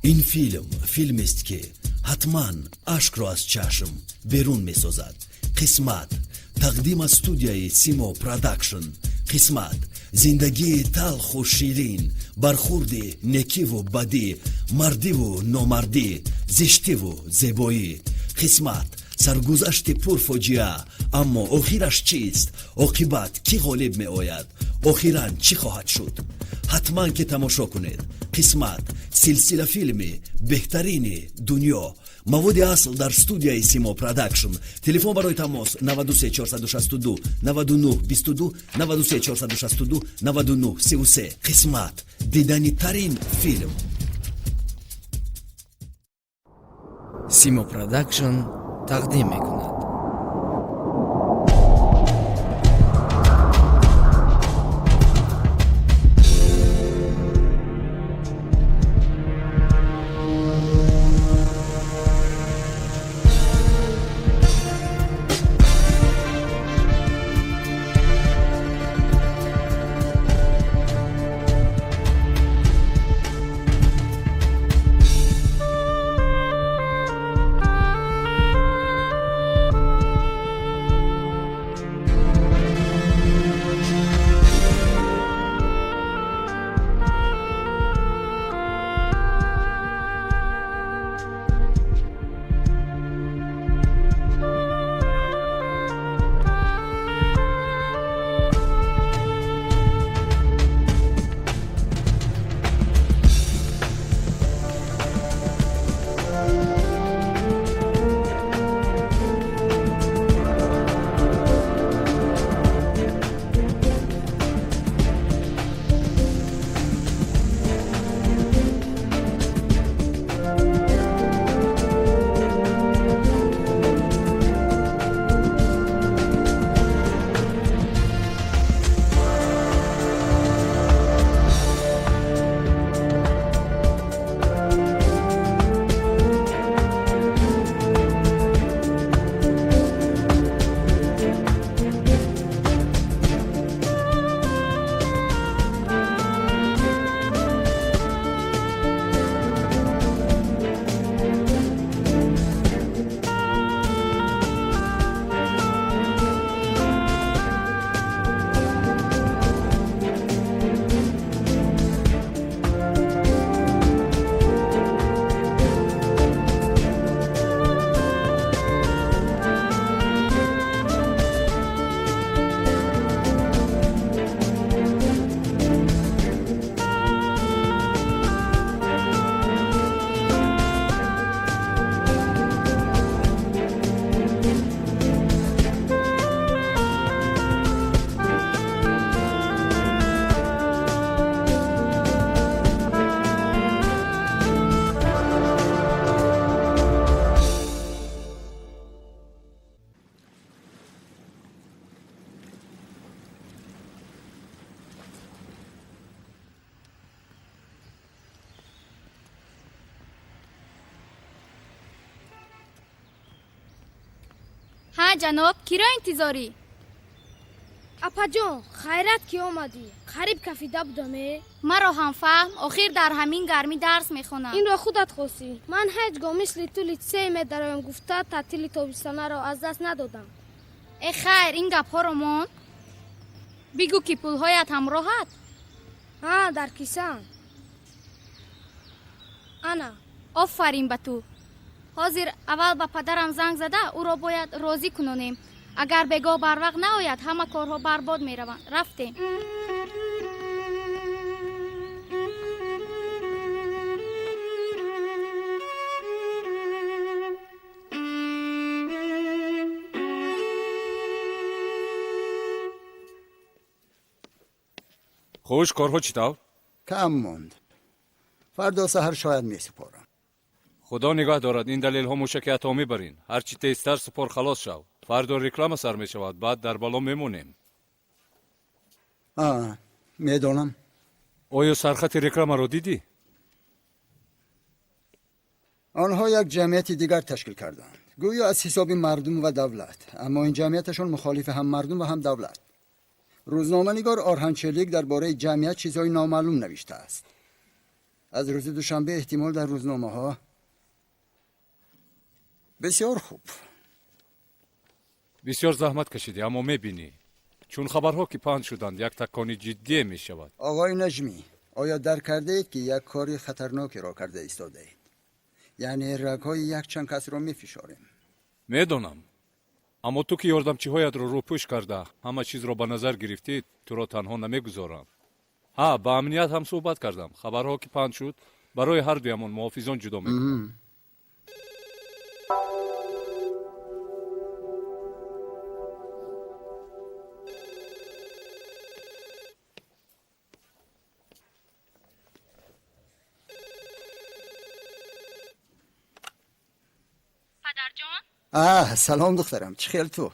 Ин филм филмест, ки ҳатман ашкро аз чашм берун месозад. Қисмат тақдим аз студияи Симо Продакшн. Қисмат, зиндагии талху ширин, бархурди некиву бадӣ, мардиву номардӣ, зиштиву зебоӣ. Қисмат, саргузашти пурфоҷиа, аммо охираш чист? Оқибат кӣ ғолиб меояд? Охиран чӣ хоҳад шуд? Ҳатман ки тамошо кунед. Қисмат, силсила филми беҳтарини дунё. Маводи асл дар студияи Симо Продакшн. Телефон барои тамос: 93 462 99 22, 93 462 99 33. Қисмат, диданитарин филм. Симо Продакшн тақдим мекунад. Ҳа, ҷаноб, киро интизорӣ? Апаҷон, хайрат ки омадӣ. Қариб кафида будам е. Маро ҳам фаҳм, охир дар ҳамин гармӣ дарс мехонам. Инро худат хостӣ. Ман ҳеҷ гоҳ мисли ту литсей медароям гуфта таътили тобистонаро аз даст надодам. Э, хайр, ин гапҳоро мон. Бигӯ, ки пулҳоят ҳамроҳат? Ҳа, дар кисаам. Ана. Офарин ба ту. Ҳозир аввал ба падарам занг зада, ӯро бояд розӣ кунонем. Агар бегоҳ барвақт наояд, ҳама корҳо барбод мераванд. Рафтем. Хуш, корҳо чӣ тавр? Кам монд. Фардо саҳар шояд месупорам. Худо нигоҳ дорад, ин далелҳо мушаки атомӣ барин. Ҳарчи тезтар супор, халос шав. Фардо реклама сар мешавад, баъд дар бало мемонем. А, медонам. Оё сархати рекламаро дидӣ? Онҳо як ҷамъияти дигар ташкил карданд, гӯё аз ҳисоби мардум ва давлат, аммо ин ҷамъияташон мухолифи ҳам мардум ва ҳам давлат. Рӯзноманигор Орҳан Челик дар бораи ҷамъият чизҳои номаълум навиштааст. Аз рӯзи душанбе эҳтимол дар рӯзномаҳо. Бисёр хуб. Бисёр заҳмат кашидӣ, аммо мебинӣ, чун хабарҳо ки паҳн шуданд, як такони ҷиддие мешавад. Оғои Наҷмӣ, оё дарк кардаед, ки як кори хатарнокеро карда истодаед? Яъне рагҳои якчанд касро мефишорем. Медонам, аммо ту ки ёрдамчиҳоятро рӯпӯш карда, ҳама чизро ба назар гирифтӣ, туро танҳо намегузорам. Ҳа, ба амният ҳам суҳбат кардам. Хабарҳо ки паҳн шуд, барои ҳар дуямон муҳофизон ҷудо мекунам. Аҳ, салом, духтарам, чӣ хел ту?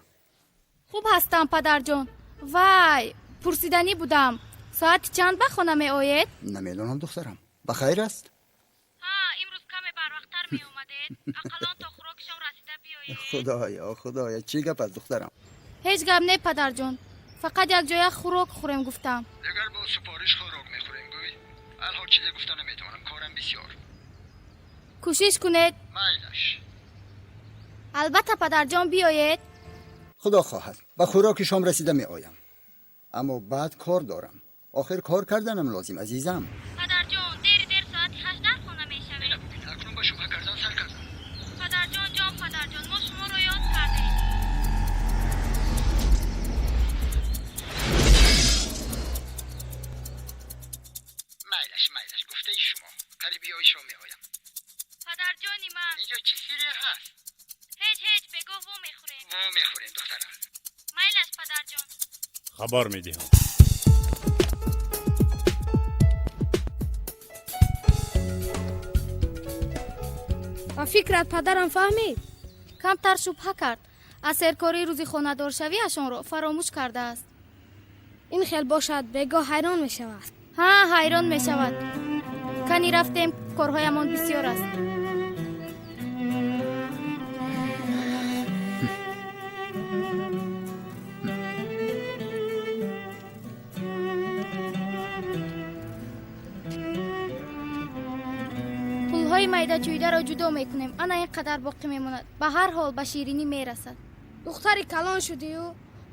Хуб ҳастам, падарҷон. Вай, пурсиданӣ будам, соати чанд ба хона меоед? Намедонам, духтарам. Ба хайр аст? Ҳа, имрӯз каме барвақттар меомадед, ақаллон то хӯроки шом расида биёед. Худоё, худоё, чӣ гап аст, духтарам? Ҳеҷ гап не, падарҷон, фақат якҷоя хӯрок хӯрем гуфтам. Дигар бо супориш хӯрок мехӯрем, гӯй. Алҳол чизе гуфта наметавонам, корам бисёр. Кӯшиш кунед. Майлаш. Албатта, падарҷон, биёед. Худо хоҳад, ба хӯроки шом расида меоям, аммо баъд кор дорам. Охир кор карданам лозим, азизам. Падарҷон, дери дер соати 8 дар хона мешавед. Акнун ба шубҳа кардан сар кардам. Падарҷон, ҷон падарҷон, мо шуморо ёд кардем. Майлаш, майлаш, гуфтаи шумо, қариби ои шом меоям. Падарҷони ман. Инҷо чӣ сире ҳаст? Ҳеҷ, ҳеҷ, бегоҳ во мехӯрем. Во мехӯрем, духтарам. Майлаш, падарҷон. Хабар медиҳам. Ба фикрат, падарам фаҳмид? Камтар шубҳа кард. Аз серкории рӯзи хонадоршавиашонро фаромӯш кардааст. Ин хел бошад, бегоҳ ҳайрон мешавад. Ҳа, ҳайрон мешавад. Кани рафтем, корҳоямон бисёр аст. Пулҳои майдачӯидаро ҷудо мекунем, ана ин қадар боқӣ мемонад. Ба ҳар ҳол ба ширинӣ мерасад. Духтари калон шудию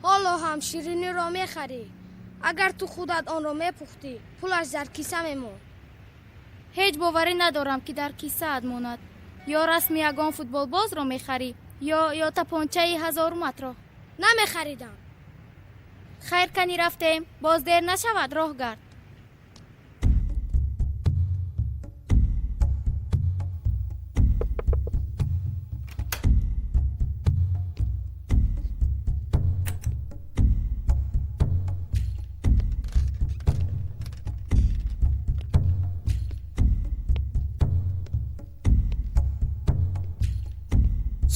ҳоло ҳам шириниро мехарӣ. Агар ту худат онро мепухтӣ, пулаш дар киса мемонд. Ҳеҷ боварӣ надорам, ки дар кисаат монад. Ё расми ягон футболбозро мехарӣ, ё тапончаи ҳазоруматро. Намехаридам. Хайр, кани рафтем, боз дер нашавад, роҳ гард.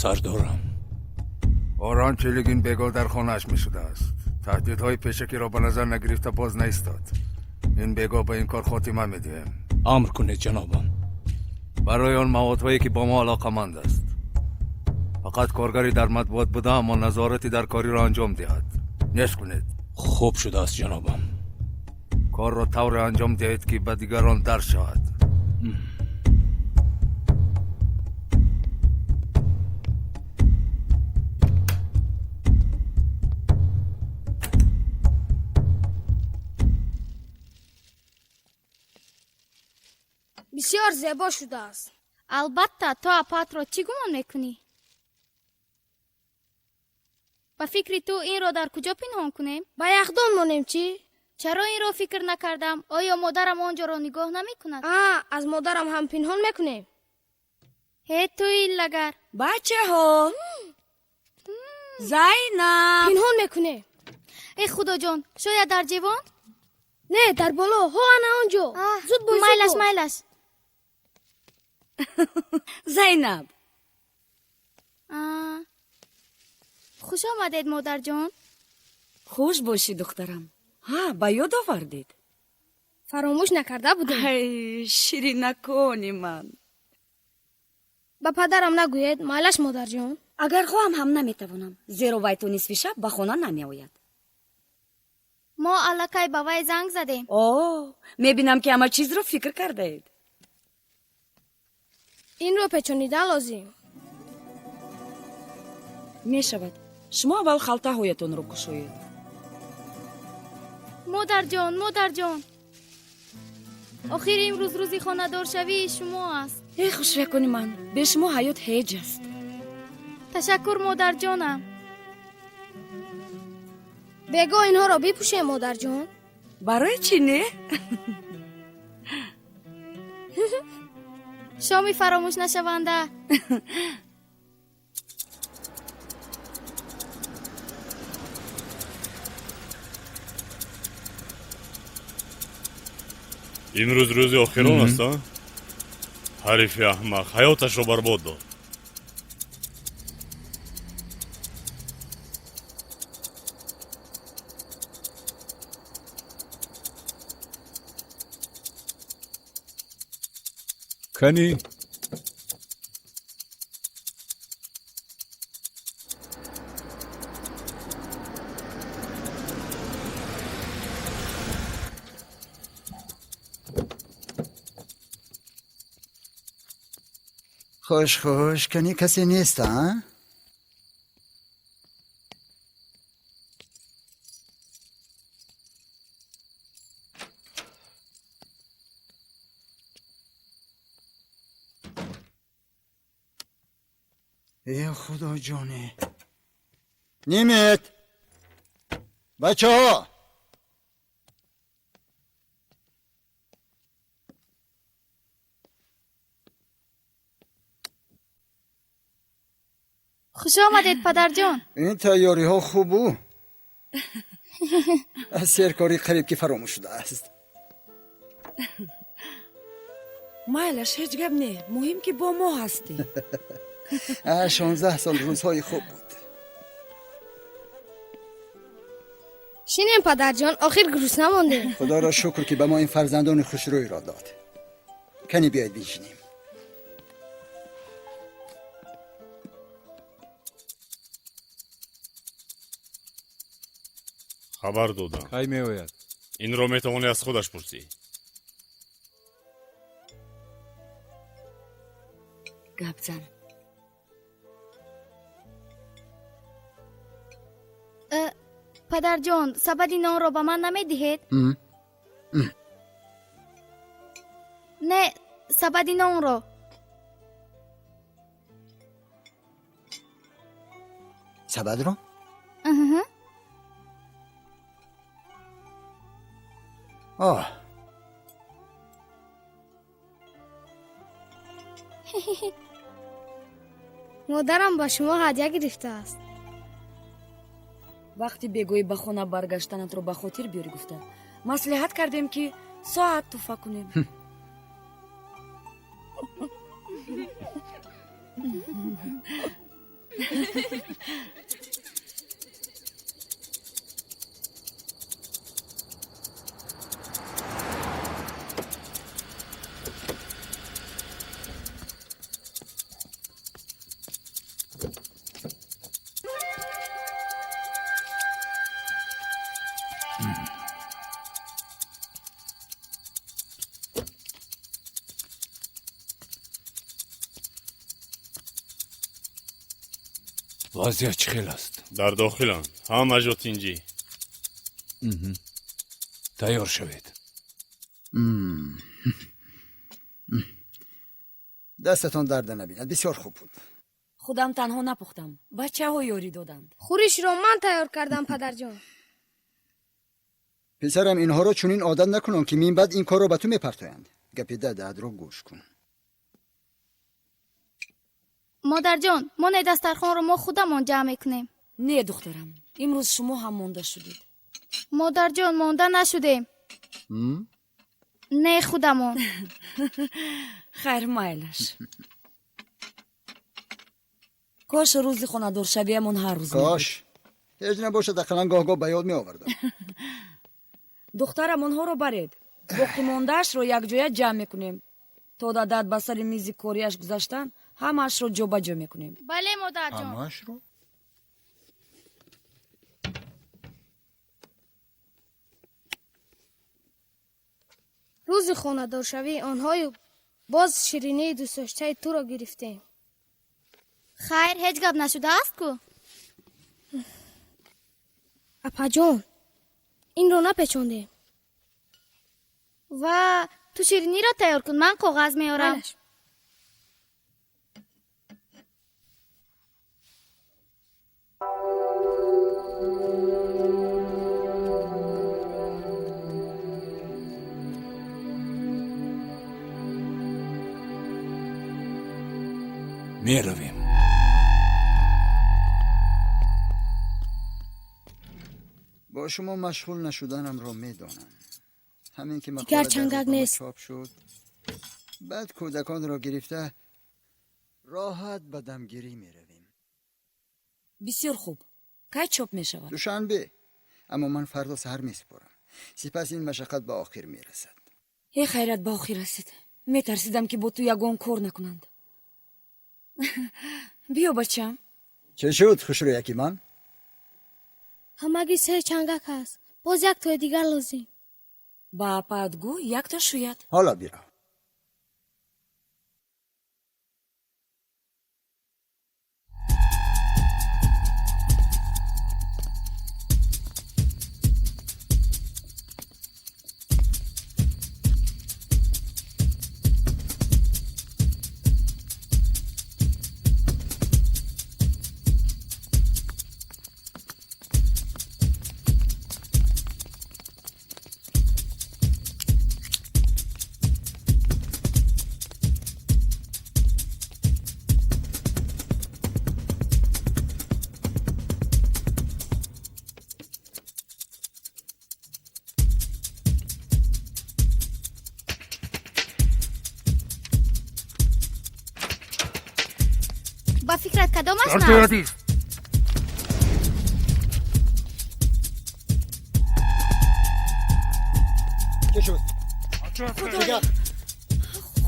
Сардорам. Оран Челигин бегоҳ дар хонааш мешудааст. Таҳдидҳои пешакиро ба назар нагирифта боз наистод. Ин бегоҳ ба ин кор хотима медиҳем. Амр кунед, ҷанобам. Барои он маводҳое ки бо мо алоқаманд аст. Фақат коргари дар матбуот буда, аммо назорати дар кориро анҷом диҳад. Неш кунед. Хуб шудааст, ҷанобам. Корро тавре анҷом диҳед, ки ба дигарон дар шавад. Бисёр зебо шудааст. Албатта, ту апатро чӣ гумон мекунӣ? Ба фикри ту инро дар куҷо пинҳон кунем? Ба яхдон монем чӣ? Чаро инро фикр накардам? Оё модарам он ҷоро нигоҳ намекунад? А, аз модарам ҳам пинҳон мекунем. Ҳе, туи лагар. Бачаҳо, Зайнаб. Пинҳон мекунем. Э, худоҷон, шояд дар ҷевон? Не, дар боло, ҳо, ана он ҷо. Зуд бош, зуд Майлаш, бош. майлаш. Зайнаб. Хуш омадед, модарҷон. Хуш бошӣ, духтарам. Ҳа, ба ёд овардед? Фаромӯш накарда будем. Ай, ширинакони ман. Ба падарам нагӯед, майлаш, модарҷон. Агар хоҳам ҳам наметавонам, зеро вай то нисфи шаб ба хона намеояд. Мо аллакай ба вай занг задем. О, мебинам, ки ҳама чизро фикр кардаед. Инро печонидан лозим. Мешавад, шумо аввал халтаҳоятонро кушоед. Модарҷон, модарҷон, охир имрӯз рӯзи хонадоршавии шумо аст. Э, хушракони ман, бе шумо ҳаёт ҳеҷ аст. Ташаккур, модарҷонам. Бего инҳоро бипӯшем, модарҷон. Барои чӣ не? Шоми фаромӯшнашаванда. Имрӯз рӯзи охирон аст, а? Ҳарифи аҳмақ ҳаёташро барбод дод. Кани. Хуш, хуш, кани касе нест, а? Э, худоҷоне, немет, бачаҳо. Хуш омадед, падарҷон. Ин тайёриҳо хубу аз серкорӣ қариб ки фаромӯш шудааст. Майлаш, ҳеҷ гап не, муҳим ки бо мо ҳастӣ. 16 сол рӯзҳои хуб буд. Шинем, падарҷон, охир гурусна мондем. Худоро шукр, ки ба мо ин фарзандони хушрӯйро дод. Кани, биёед биншинем. Хабар додам. Кай меояд? Инро метавонӣ аз худаш пурсӣ. Гап зан. Падарҷон, сабади нонро ба ман намедиҳед? Не, сабади нонро. Сабадро? Аҳа. Оҳ. Модарам ба шумо ҳадя гирифтааст. Вақти бегоҳӣ ба хона баргаштанатро ба хотир биёрӣ гуфта, маслиҳат кардем, ки соат тӯҳфа кунем. Вазъият чӣ хел аст? Дар дохиланд, ҳама ҷо тинҷӣ. Тайёр шавед. Дастатон дарда набинад, бисёр хуб буд. Худам танҳо напухтам, бачаҳо ёрӣ доданд. Хӯришро ман тайёр кардам, падарҷон. Писарам, инҳоро чунин одат накунон, ки минбаъд ин корро ба ту мепартоянд. Гапи дадаатро гӯш кун. Модарҷон, моне дастархонро мо худамон ҷамъ мекунем. Не, духтарам, имрӯз шумо ҳам монда шудед. Модарҷон, монда нашудем. Не, худамон. Хайр, майлаш. Кош рӯзи хонадоршавиямон ҳар рӯз мебуд. Кош ҳеҷ набошад, ақаллан гоҳ-гоҳ ба ёд меовардам. Духтарам, онҳоро баред, боқимондаашро якҷоя ҷамъ мекунем. То дадат ба сари мизи кориаш гузаштан, ҳамаашро ҷобаҷо мекунем. Бале, модарҷон. Ҳамаашро? Рӯзи хонадоршавии онҳою Боз ширинии дӯстдоштаи туро гирифтем. Хайр, ҳеҷ гап нашудааст ку. Апаҷон, инро напечондем. Ва ту шириниро тайёр кун, ман коғаз меорам. Балаш. Меравем. Бо шумо машғул нашуданамро медонам. Ҳамин ки Дигар мақола дар чангак рӯзнома нест. чоп шуд, баъд кӯдаконро гирифта роҳат ба дамгирӣ меравем. Бисёр хуб, кай чоп мешавад? Душанбе, аммо ман фардо саҳар месупорам. Сипас ин машаққат ба охир мерасад. Э, хайрат ба охир расид. Метарсидам, ки бо ту ягон кор накунанд. Биё, бачам. Чӣ шуд, хушрӯяки ман? Ҳамагӣ се чангак ҳаст, боз як тои дигар лозим. Ба апаат гӯ, якто шӯяд. Ҳоло бирав. Ба фикрат, кадомаш Дар нав? тоятист. Чӣ шуд? Ҷигар.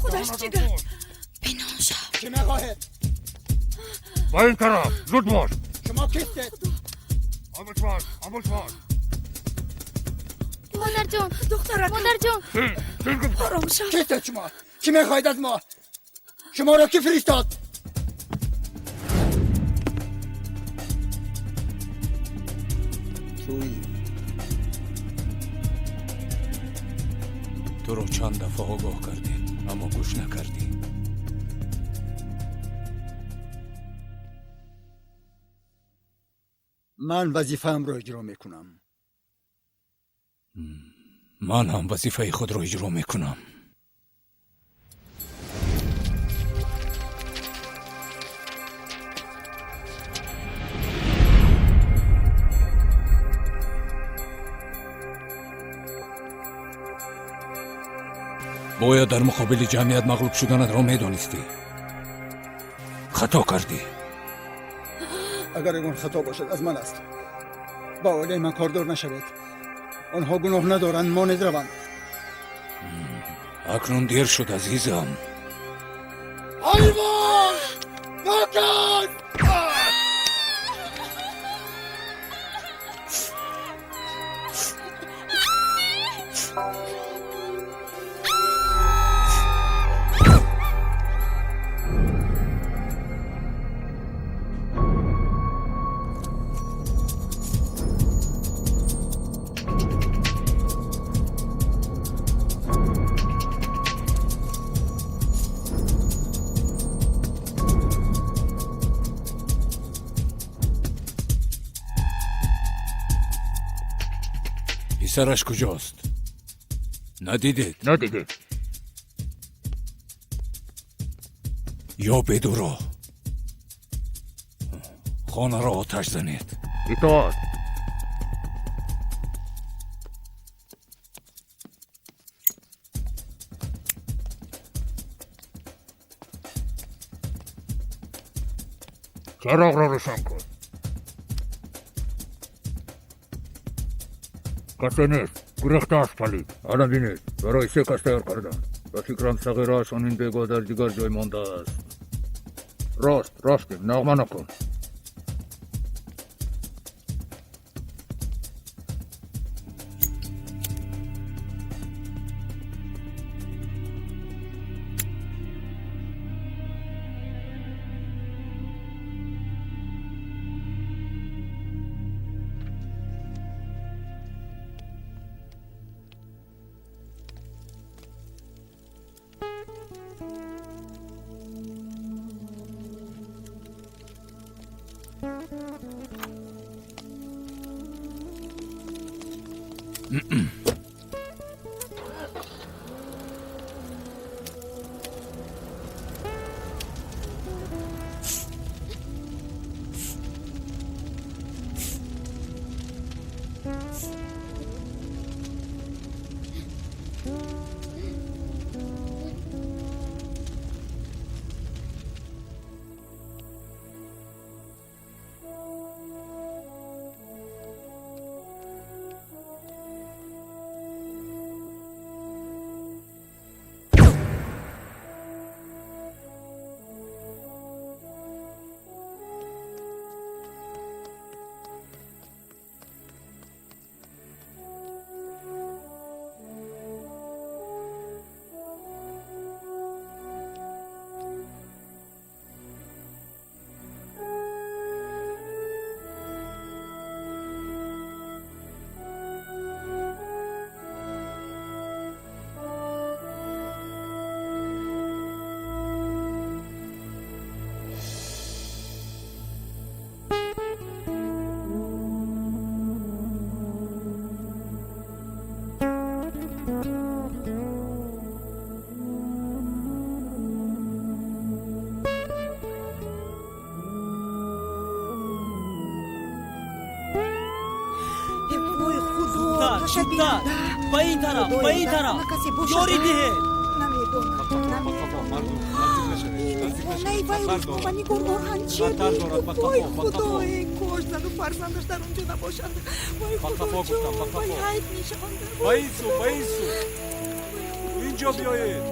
Худаш ҷигар, пинҳон шав. Чӣ мехоҳед? Ба ин тараф, зуд бош. Шумо кистед? Хомӯш бош, хомӯш бош. Модарҷон! Духтаракам. Модарҷон! Ором шав. Кистед шумо? Чӣ мехоҳед аз мо? Шуморо кӣ фиристод? Туӣ. Туро чанд дафъа огоҳ кардем, аммо гӯш накардӣ. Ман вазифаамро иҷро мекунам. Ман ҳам вазифаи худро иҷро мекунам. Бояд дар муқобили ҷамъият мағлуб шуданатро медонистӣ. Хато кардӣ. Агар ягон хато бошад, аз ман аст. Ба оилаи ман кордор нашавед. Онҳо гуноҳ надоранд, монед раванд. Акнун дер шуд, азизам. Ҳайвон! Нокас! Писараш куҷост? Надидед? Надидед. Ёбед ӯро. Хонаро оташ занед. Итоат. Чароғро рӯшан кун. Касе нест, гурехтааст палид. Ана бинед, барои се кас тайёр карданд. Ба фикрам, сағираашон ин бегоҳ дар дигар ҷой мондааст. Рост, рафтем, нағма накун. Зудтар, ба ин тараф, ба ин тараф, ёрӣ диҳед! Хонаи вай рӯзноманигор Орҳанчи буд. Вой худое, кош зану фарзандаш дар он ҷо набошанд. Вой худоҷон, вой ҳайф мешаванд. Ба ин сӯ, ба ин сӯ, инҷо биёед.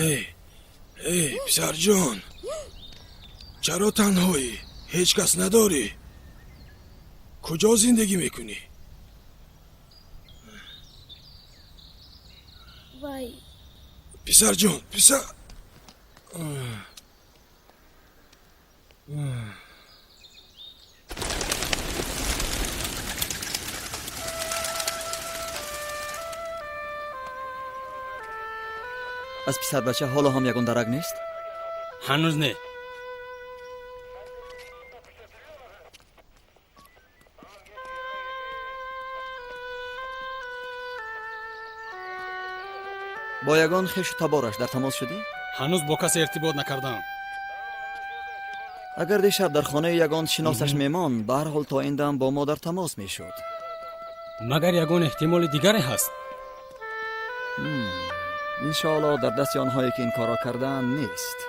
Эй, эй, писарҷон, чаро танҳоӣ? Ҳеҷ кас надорӣ? Куҷо зиндагӣ мекунӣ? Вай. Писарҷон, писар. Аз писарбача ҳоло ҳам ягон дарак нест? Ҳанӯз не. Бо ягон хешу табораш дар тамос шудӣ? Ҳанӯз бо касе иртибот накардам. Агар дишаб дар хонаи ягон шиносаш мемонд, ба ҳар ҳол то ин дам бо мо дар тамос мешуд. Магар ягон эҳтимоли дигаре ҳаст? Иншоалло дар дасти онҳое ки ин корро кардаанд нест.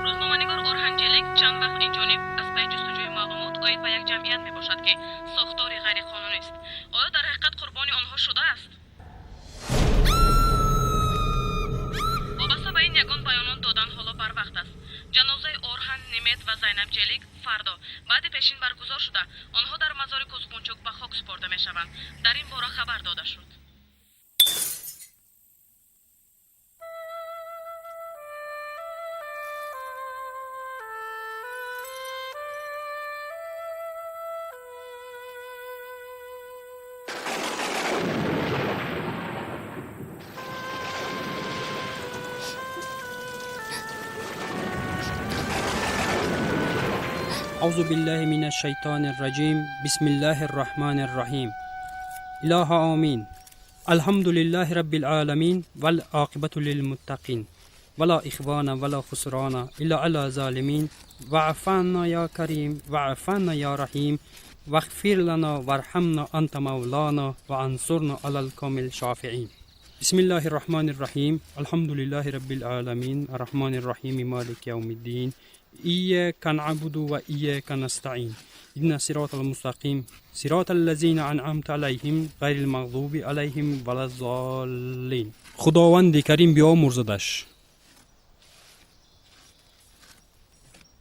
Рӯзноманигор Орҳан Челик чанд вақт инҷониб аз пайи ҷустуҷӯи маълумот оид ба як ҷамъият мебошад, ки сохтори ғайриқонунист. Оё дар ҳақиқат қурбони онҳо шудааст? Вобаста ба ин ягон баёнот додан ҳоло барвақт аст. Ҷанозаи Орҳан Немет ва Зайнаб Челик фардо баъди пешин баргузор шуда, онҳо дар мазори Кузгунчук ба хок супорда мешаванд. Дар ин бора хабар дода шуд. أعوذ بالله من الشيطان الرجيم. بسم الله الرحمن الرحيم. إله آمين. الحمد لله رب العالمين والعاقبة للمتقين ولا إخوان ولا خسران إلا على ظالمين. وعفانا يا كريم وعفانا يا رحيم. واغفر لنا وارحمنا أنت مولانا وانصرنا على القوم الشافعين. بسم الله الرحمن الرحيم. الحمد لله رب العالمين الرحمن الرحيم مالك يوم الدين. إياك نعبد وإياك نستعين. اهدنا الصراط المستقيم صراط الذين أنعمت عليهم غير المغضوب عليهم ولا الضالين. خداوند کریم بیامرزدش.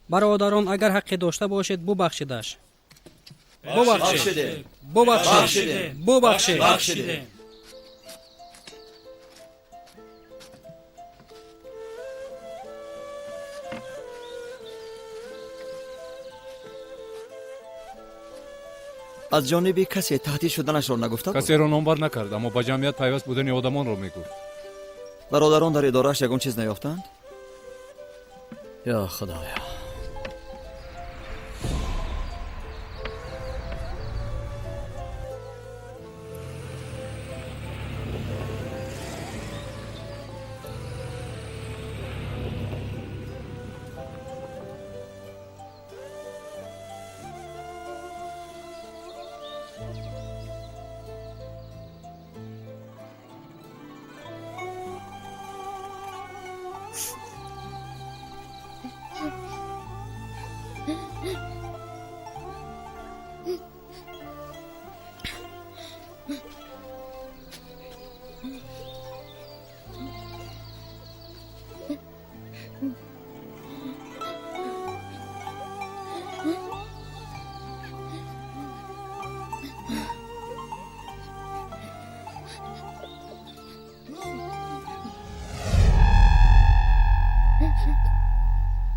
бародарон, агар ҳаққе дошта бошед, бубахшедаш. Бубахшед, бубахшед, бубахшед. Аз ҷониби касе таҳдид шуданашро нагуфта буд? Касеро номбар накард, аммо ба ҷамъият пайваст будани одамонро мегуфт. Бародарон дар идорааш ягон чиз наёфтанд? Ё худоё!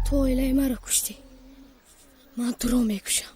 Ту оилаи маро куштӣ, ман туро мекушам.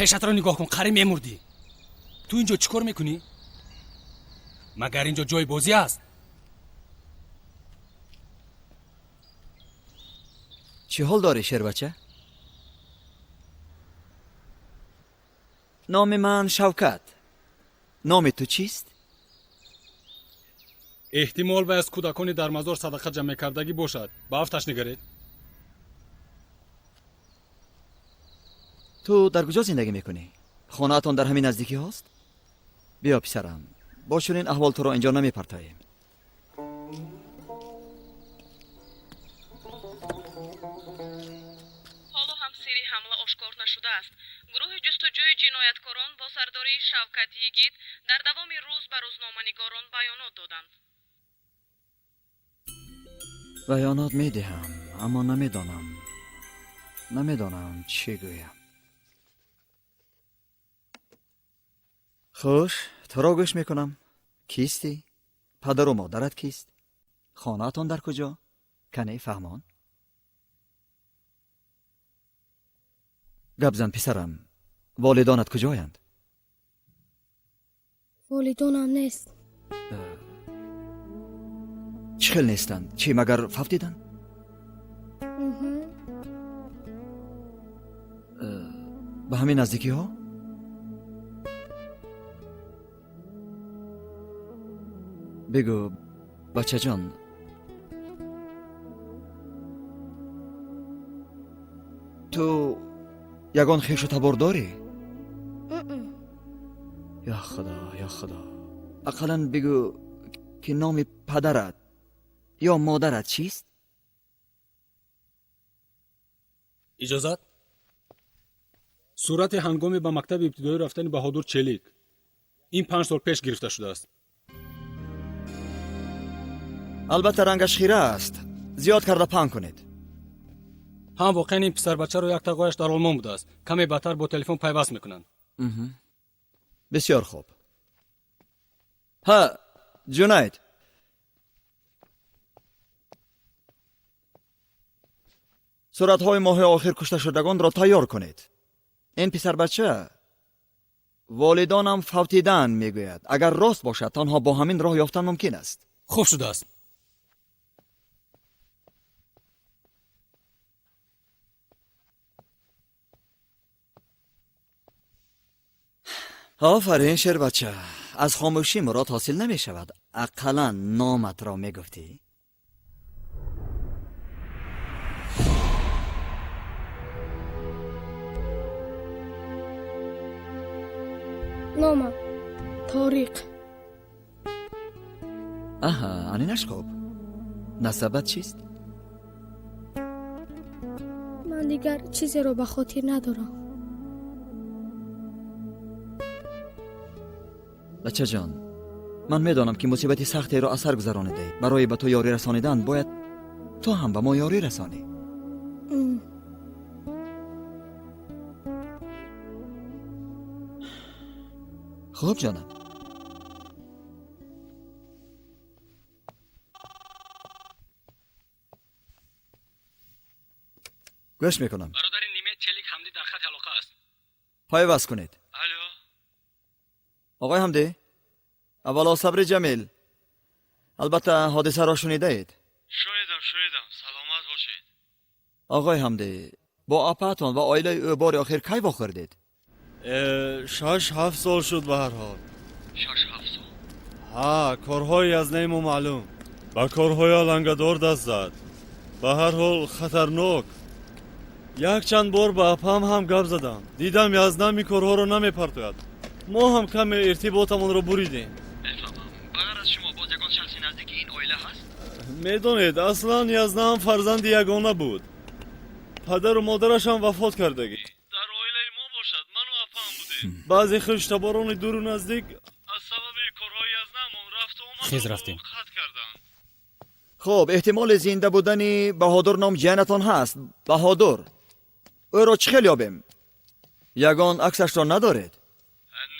Пешатро нигоҳ кун, қариб мемурдӣ. Ту ин ҷо чӣ кор мекунӣ? Магар ин ҷо ҷои бозӣ аст? Чӣ ҳол дорӣ, шербача? Номи ман Шавкат. Номи ту чист? Эҳтимол вай аз кӯдакони дар мазор садақа ҷамъ мекардагӣ бошад. Ба афташ нигаред. Ту дар куҷо зиндагӣ мекунӣ? Хонаатон дар ҳамин наздикӣ ҳаст? Биё, писарам, бо чунин аҳвол туро инҷо намепартоем. Ҳоло ҳам сирри ҳамла ошкор нашудааст. Гурӯҳи ҷустуҷӯи ҷинояткорон бо сардории Шавкат Йигит дар давоми рӯз ба рӯзноманигорон баёнот доданд. Баёнот медиҳам, аммо намедонам чӣ гӯям. Хуш, туро гӯш мекунам. Кистӣ? Падару модарат кист? Хонаатон дар куҷо? Кане фаҳмон? Гап зан, писарам. Волидонат куҷоянд? Волидонам нест. Чӣ хел нестанд? Чӣ, магар фавтиданд? Ба ҳамин наздикиҳо? Бигӯ, бачаҷон, ту ягон хешу табор дорӣ? Ё худо, ё худо, ақаллан бигӯ, ки номи падарат ё модарат чист? Иҷозат? Сурати ҳангоми ба мактаби ибтидоӣ рафтани Баҳодур Челик ин 5 сол пеш гирифта шудааст. Албатта, рангаш хира аст. Зиёд карда паҳн кунед. Ҳам воқеан ин писарбачаро як тағояш дар Олмон будааст. Каме баъдтар бо телефон пайваст мекунанд. Бисёр хуб. Ҳа, Ҷунайд. Суратҳои моҳи охир кушташудагонро тайёр кунед. Ин писарбача волидонам фавтидаанд мегӯяд. Агар рост бошад, танҳо бо ҳамин роҳ ёфтан мумкин аст. Хуб шудааст. Офарин, шербача. Аз хомӯшӣ мурод ҳосил намешавад. Ақаллан номатро мегуфтӣ. Номам Ториқ. Аҳа, анинаш хуб. Насабат чист? Ман дигар чизеро ба хотир надорам. Бачаҷон, ман медонам, ки мусибати сахтеро аз сар гузаронидаӣ. Барои ба ту ёрӣ расонидан бояд ту ҳам ба мо ёрӣ расонӣ. Хуб, ҷонам. Гӯш мекунам. Бародари Нимет Челик Ҳамдӣ дар хати алоқа аст. Пайваст кунед. Алло. Оқои Ҳамдӣ, аввало сабри ҷамил. Албатта ҳодисаро шунидаед. Шунидам, шунидам. Саломат бошед. Оқои Ҳамдӣ, бо апаатон ва оилаи ӯ бори охир кай вохӯрдед? 6-7 сол шуд ба ҳар ҳол. 6-7 сол? Ҳа, корҳои аз нему маълум. Ба корҳои алангадор даст зад. Ба ҳар ҳол хатарнок. Якчанд бор ба апаам ҳам гап задам. Дидам Язнам ин корҳоро намепартояд. Мо ҳам каме иртиботамонро буридем. Мефаҳмам. Ба ғайр аз шумо боз ягон шахси наздики ин оила ҳаст? Медонед, аслан Язнам фарзанди ягона буд. Падару модарашам вафот кардагӣ. Дар оилаи мо бошад, ману апаам будем. Баъзе хештаборони дуру наздик аз сабаби корҳои Язнамон рафту Хез рафтем. омадро қатъ карданд. Хуб, эҳтимоли зинда будани Баҳодур ном ҷиянатон ҳаст. Баҳодур, ӯро чӣ хел ёбем? Ягон аксашро надоред?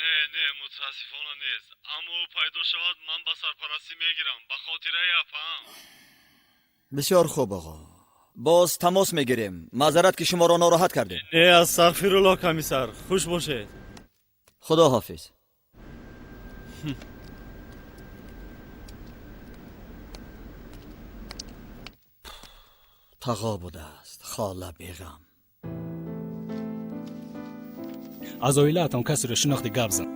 Не, не, мутаассифона нест. Аммо ӯ пайдо шавад, ман ба сарпарастӣ мегирам, ба хотираи апаам. Бисёр хуб, оғо. Боз тамос мегирем. Маъзарат, ки шуморо нороҳат кардем. Не, астағфируллоҳ, комиссар. Хуш бошед. Худо ҳофиз. Тағо будааст, хола беғам. Аз оилаатон касеро шинохти гап зан.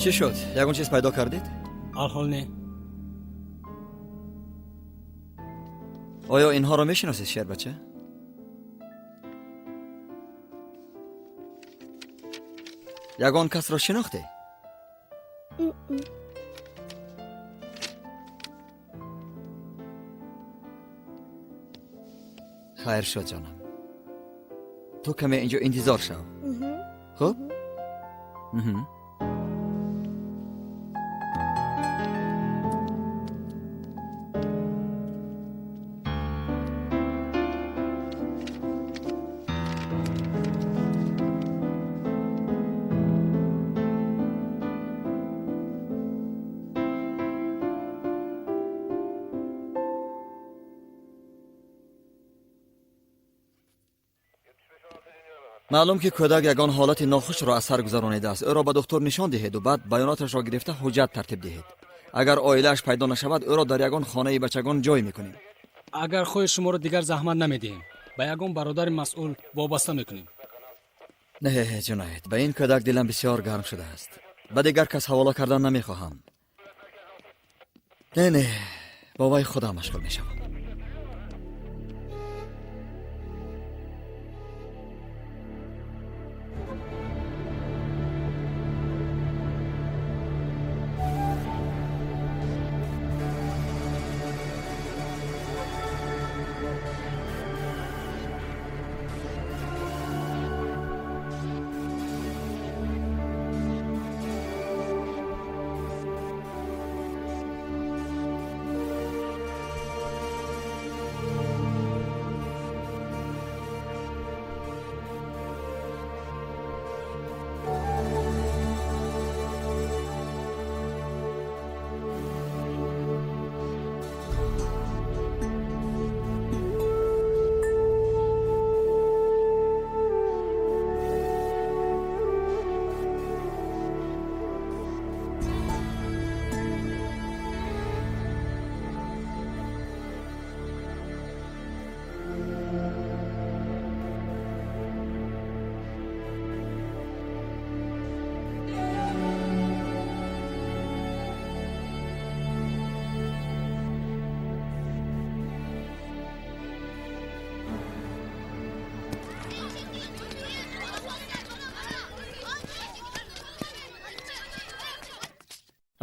Чӣ шуд? Ягон чиз пайдо кардед? Алҳол не. Оё инҳоро мешиносед, шербача? Ягон касро шинохтӣ? Хайр шуд, ҷонам. Ту каме инҷо интизор шав. Хуб? Маълум ки кӯдак ягон ҳолати нохушро аз сар гузаронидааст. Ӯро ба духтур нишон диҳеду баъд баёноташро гирифта ҳуҷҷат тартиб диҳед. Агар оилааш пайдо нашавад, ӯро дар ягон хонаи бачагон ҷой мекунем. Агар хоҳед, шуморо дигар заҳмат намедиҳем. Ба ягон бародари масъул вобаста мекунем. Не, Ҷунаид, ба ин кӯдак дилам бисёр гарм шудааст. Ба дигар кас ҳавола кардан намехоҳам. Не, не, бо вай худам машғул мешавам.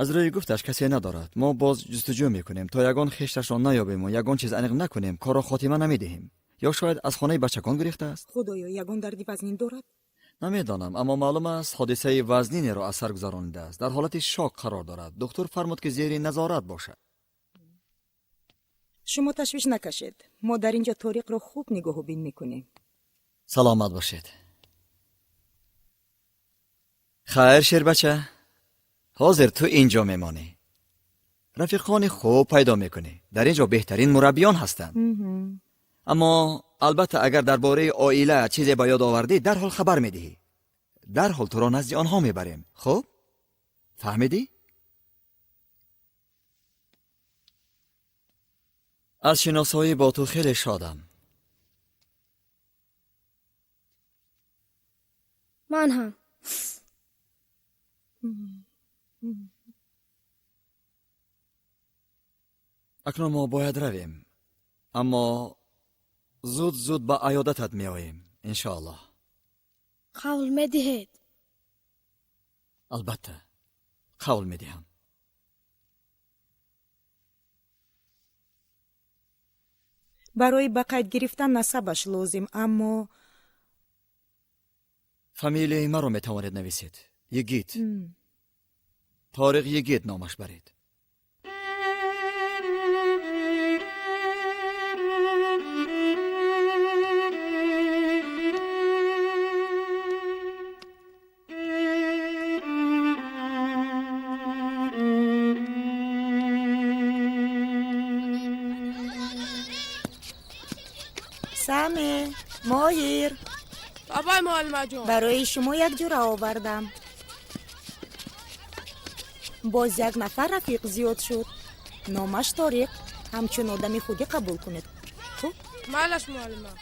Аз рӯи гуфташ касе надорад. Мо боз ҷустуҷӯ мекунем, то ягон хешташро наёбему ягон чиз аниқ накунем, корро хотима намедиҳем. Ё шояд аз хонаи бачагон гурехтааст? Худоё, ягон дарди вазнин дорад? Намедонам, аммо маълум аст, ҳодисаи вазнинеро аз сар гузаронидааст. Дар ҳолати шок қарор дорад. Духтур фармуд, ки зери назорат бошад. Шумо ташвиш накашед, мо дар ин ҷо Ториқро хуб нигоҳубин мекунем. Саломат бошед. Хайр, шербача, ҳозир ту ин ҷо мемонӣ, рафиқони хуб пайдо мекунӣ. Дар ин ҷо беҳтарин мураббиён ҳастанд. Аммо албатта, агар дар бораи оила чизе ба ёд овардӣ, дарҳол хабар медиҳӣ. Дарҳол туро назди онҳо мебарем. Хуб, фаҳмидӣ? Аз шиносоӣ бо ту хеле шодам. Ман ҳам. Акнун мо бояд равем, аммо зуд зуд ба аёдатат меоем, иншоаллоҳ. Қавл медиҳед? Албатта, қавл медиҳам. Барои ба қайд гирифтан насабаш лозим, аммо Фамилияи маро метавонед нависед. Йигит. Ториқ Йигит номаш баред. Саме, Моҳир. Бабай, муаллимаҷон. Барои шумо як ҷура овардам. Боз як нафар рафиқ зиёд шуд. Номаш Ториқ. Ҳамчун одами худӣ қабул кунед. Хуб? Майлаш, муаллима.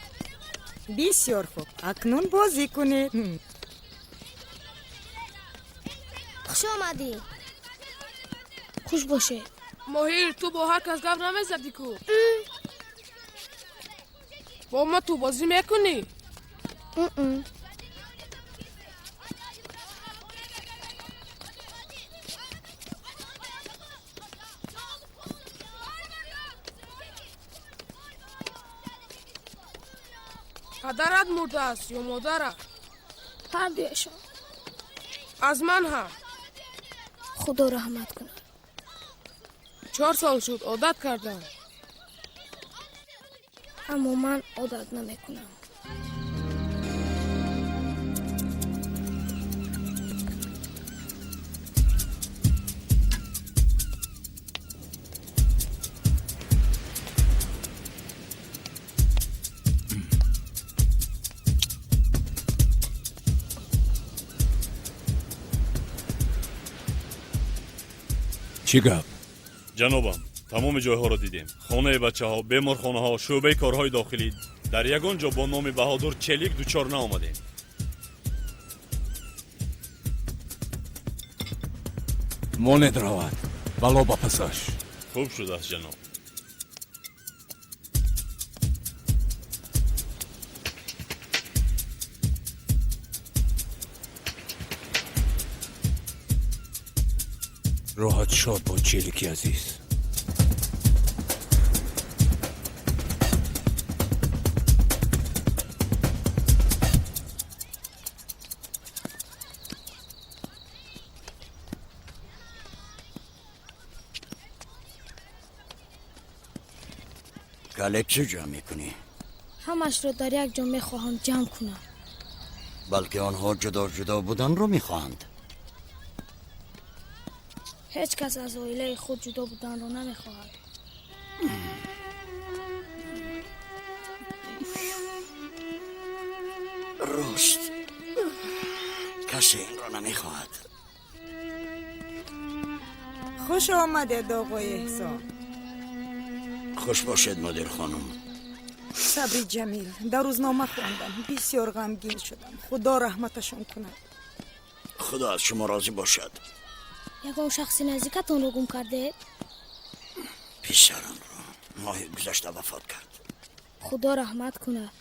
Бисёр хуб, акнун бозӣ кунед. Хуш омадӣ. Хуш бошед. Моҳир, ту бо ҳар кас гап намезадӣ ку? Бо ма ту бозӣ мекунӣ? Падарат мурдааст ё модарат? Ҳардуяшон. Аз ман ҳам. Худо раҳмат кунад. 4 сол шуд, одат кардам. Аммо ман одат намекунам. Чӣ гап? Ҷанобам, тамоми ҷойҳоро дидем: хонаи бачаҳо, беморхонаҳо, шӯъбаи корҳои дохилӣ. Дар ягон ҷо бо номи Баҳодур Челик дучор наомадем. Монед равад, бало ба пасаш. Хуб шудааст, ҷаноб. Роҳат шод бод, Челики азиз. Кале, чӣ ҷамъ мекунӣ? Ҳамашро дар як ҷо мехоҳам ҷамъ кунам. Балки онҳо ҷудо ҷудо буданро мехоҳанд. Ҳеҷ кас аз оилаи худ ҷудо буданро намехоҳад. Рост, касе инро намехоҳад. Хуш омадед, оғои Эҳсон. Хуш бошед, мудир хонум. Сабри ҷамил, дар рӯзнома хондам, бисёр ғамгин шудам. Худо раҳматашон кунад. Худо аз шумо розӣ бошад. Ягон шахси наздикатонро гум кардед? Писарамро моҳи гузашта вафот кард. Худо раҳмат кунад.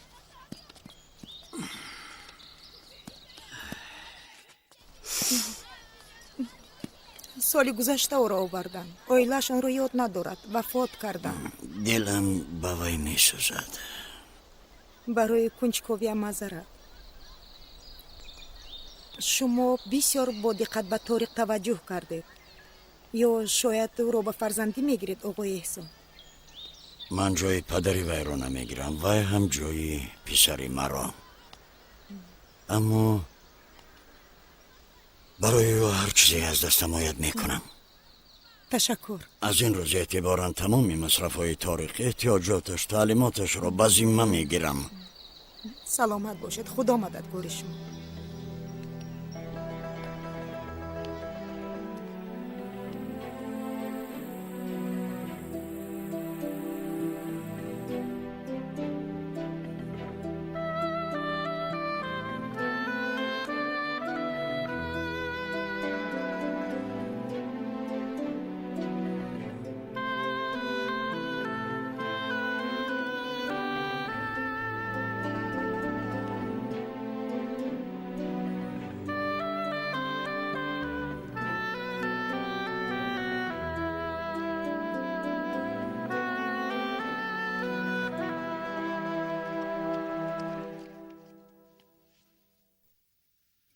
Соли гузашта ӯро оварданд. Оилааш онро ёд надорад, вафот карданд. Дилам ба вай месӯзад. Барои кунҷковиам маъзарат. Шумо бисёр бодиққат ба Ториқ таваҷҷӯҳ кардед. Ё шояд ӯро ба фарзандӣ мегиред, оғои Эҳсон? Ман ҷои падари вайро намегирам, вай ҳам ҷои писари маро. Аммо барои ӯ ҳар чизе аз дастам ояд мекунам. Ташаккур. Аз ин рӯз эътиборан тамоми масрафҳои Ториқ, эҳтиёҷоташ, таълимоташро ба зимма мегирам. Саломат бошед, Худо мададгори шумо.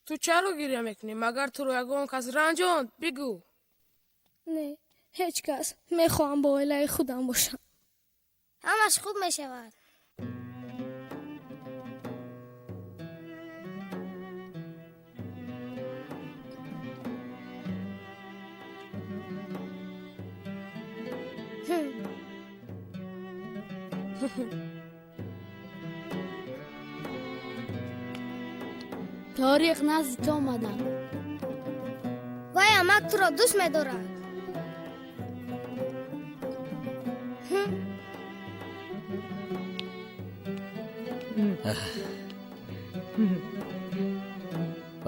Ту чаро гиря мекунӣ? Магар туро ягон кас ранҷонд? Бигӯ. Не, ҳеҷ кас. Мехоҳам бо оилаи худам бошам. Ҳамаш хуб мешавад. Ториқ, назди ту омадам. Вай амак туро дӯст медорад.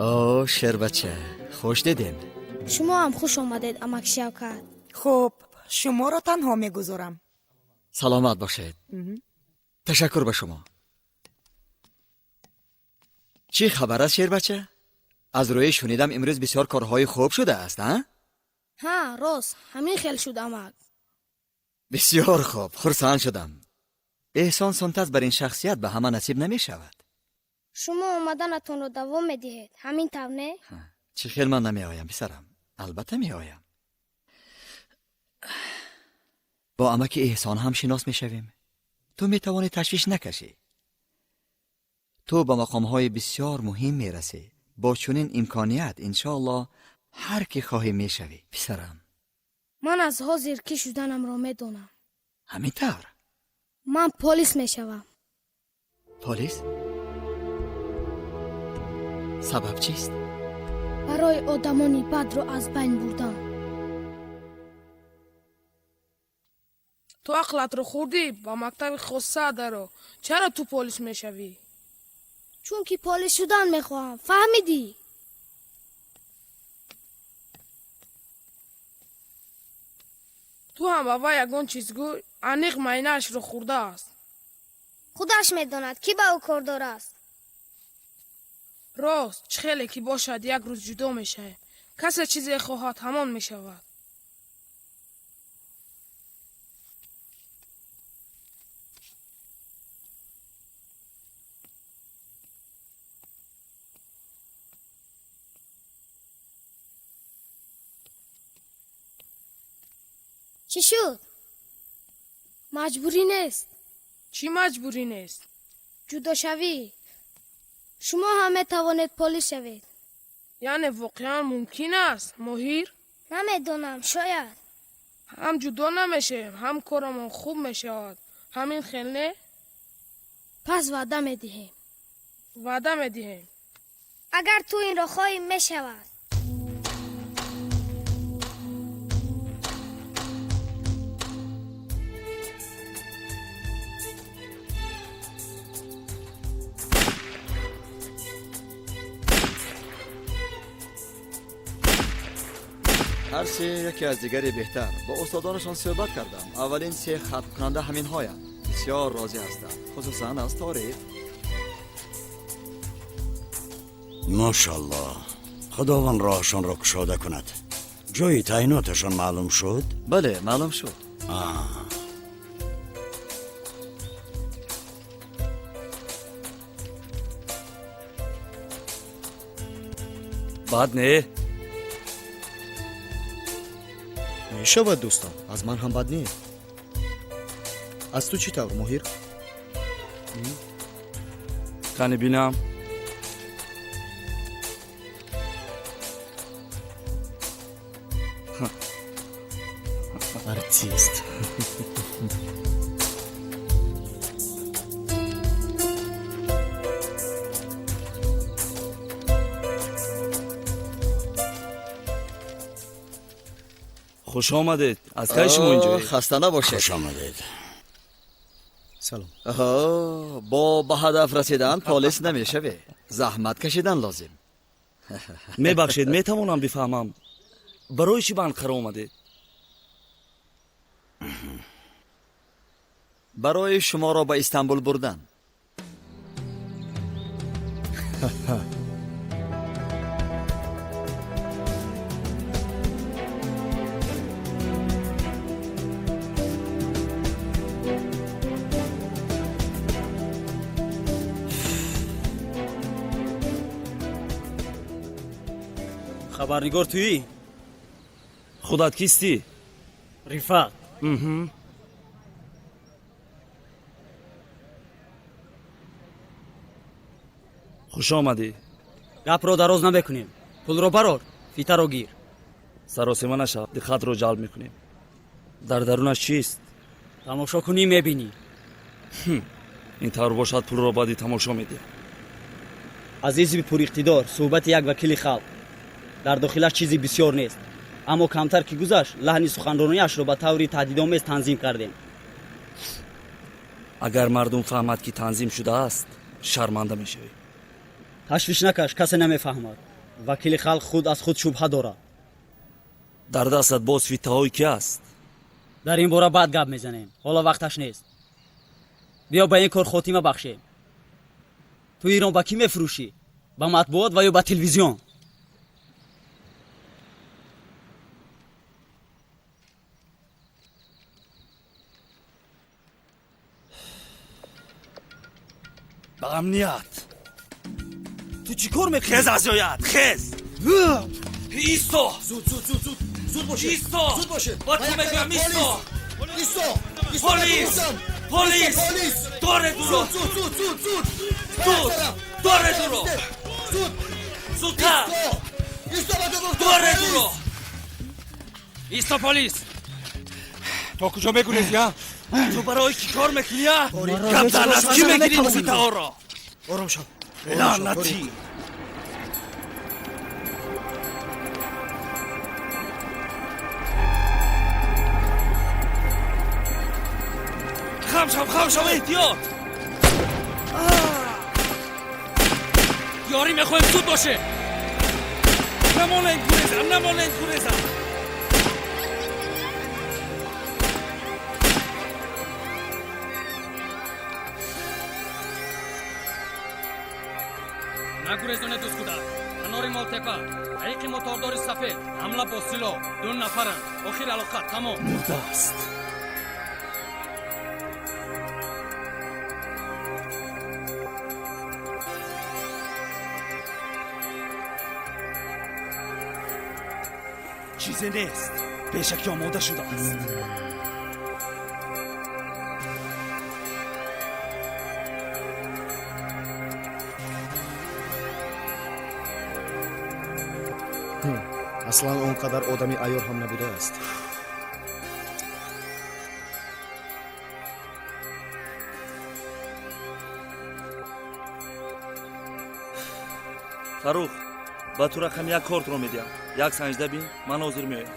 О, шербача, хуш дидем. Шумо ҳам хуш омадед, амак Шавкат. Хуб, шуморо танҳо мегузорам. Саломат бошед. Ташаккур ба шумо. Чӣ хабар аст, шербача? Аз рӯи шунидам имрӯз бисёр корҳои хуб шудааст, а? Ҳа, рост, ҳамин хел шуд, амак. Бисёр хуб, хурсанд шудам. Эҳсон Сунтаз бар ин шахсият ба ҳама насиб намешавад. Шумо омаданатонро давом медиҳед, ҳамин тавр не? Чӣ хел ман намеоям, писарам? Албатта меоям. Бо амаки Эҳсон ҳам шинос мешавем. Ту метавонӣ ташвиш накашӣ. Ту ба мақомҳои бисёр муҳим мерасӣ. Бо чунин имконият иншоаллоҳ ҳар ки хоҳӣ мешавӣ, писарам. Ман аз ҳозир кӣ шуданамро медонам. Ҳамин тавр? Ман полис мешавам. Полис? Сабаб чист? Барои одамони бадро аз байн бурдан. Ту ақлатро хӯрдӣ, ба мактаби хосса даро. Чаро ту полис мешавӣ? Чунки полис шудан мехоҳам, фаҳмидӣ? Ту ҳам ба вай ягон чиз гӯй, аниқ майнаашро хӯрдааст. Худаш медонад, кӣ ба ӯ кордор аст. Рост, чӣ хеле ки бошад, як рӯз ҷудо мешавем. Касе чизе хоҳад, ҳамон мешавад. Чӣ шуд? Маҷбурӣ нест. Чӣ маҷбурӣ нест? Ҷудошавӣ. Шумо ҳам метавонед полис шавед. Яъне воқеан мумкин аст, Моҳир? Намедонам, шояд. Ҳам ҷудо намешавем, ҳам корамон хуб мешавад. Ҳамин хел не? Пас ваъда медиҳем. Ваъда медиҳем. Агар ту инро хоҳӣ, мешавад. Ҳар се яке аз дигаре беҳтар. Бо устодонашон суҳбат кардам. Аввалин се хатмкунанда ҳаминҳоянд. Бисёр розӣ ҳастам, хусусан аз Ториқ. Мошаллоҳ, Худованд роҳашонро кушода кунад. Ҷои таъйиноташон маълум шуд? Бале, маълум шуд. Бад не. Мешавад, дӯстам, аз ман ҳам бад не. Аз ту чӣ тавр, Моҳир? Кани бинам. Артист. Хуш омадед. Аз кай шумо инҷоед? Хаста набошед. Хуш омадед. Салом. Бо ба ҳадаф расидан полис намешавӣ. Заҳмат кашидан лозим. Мебахшед, метавонам бифаҳмам, барои чӣ ба Анқара омадед? Барои шуморо ба Истанбул бурдан. Хабарнигор туӣ? Худат кистӣ? Рифат. Хуш омадӣ. Гапро дароз намекунем. Пулро барор, фитаро гир. Саросима нашав, диққатро ҷалб мекунем. Дар дарунаш чист? Тамошо кунӣ, мебинӣ. Ин тавр бошад, пулро баъди тамошо медиҳам. Аз ҳизби пуриқтидор суҳбати як вакили халқ. Дар дохилаш чизи бисёр нест, аммо камтар ки гузашт, лаҳни суханрониашро ба таври таҳдидомез танзим кардем. Агар мардум фаҳмад, ки танзим шудааст, шарманда мешавӣ. Ташвиш накаш, касе намефаҳмад. Вакили халқ худ аз худ шубҳа дорад. Дар дастат боз фитаҳои ки аст? Дар ин бора баъд гап мезанем, ҳоло вақташ нест. Биё ба ин кор хотима бахшем. Ту Ирон ба кӣ мефурӯшӣ? Ба матбуот ва ё ба телевизион? Ба амният. Ту чӣ кор мекунӣ? Хез аз ҷоят, хез! Исто! Зуд, зуд, зуд, зуд, зуд бошед. Исто! Зуд бошед. Ба ту мегӯям, исто! Исто! Полис! Полис! Полис! Доре дуро! Зуд, зуд, зуд, зуд! Зуд! Доре дуро! Зуд! Зудтар! Исто, ба ту гуфтам! Доре дуро! Исто, полис! То куҷо мегурезӣ, а? Ту барои чӣ кор мекунӣ, а? Камтар аз кӣ мегирӣ фитаҳоро? Ором шав. Лаънатӣ! Хам шав, хам шав, эҳтиёт! Ёрӣ мехоҳем, зуд боше. Намонед гурезам, намонед гурезам. Нагурезонед, дӯсткӯдак. Канори Молтепа, ҳайқи мотордори сафед, ҳамла бо силоҳ, ду нафаранд. Охир алоқа тамом. Мурдааст. Чизе нест, пешакӣ омода шудааст. Аслан он қадар одами айёр ҳам набудааст. Фаррух, ба ту рақами як кортро медиҳам. Як санҷда бин, ман ҳозир меоям.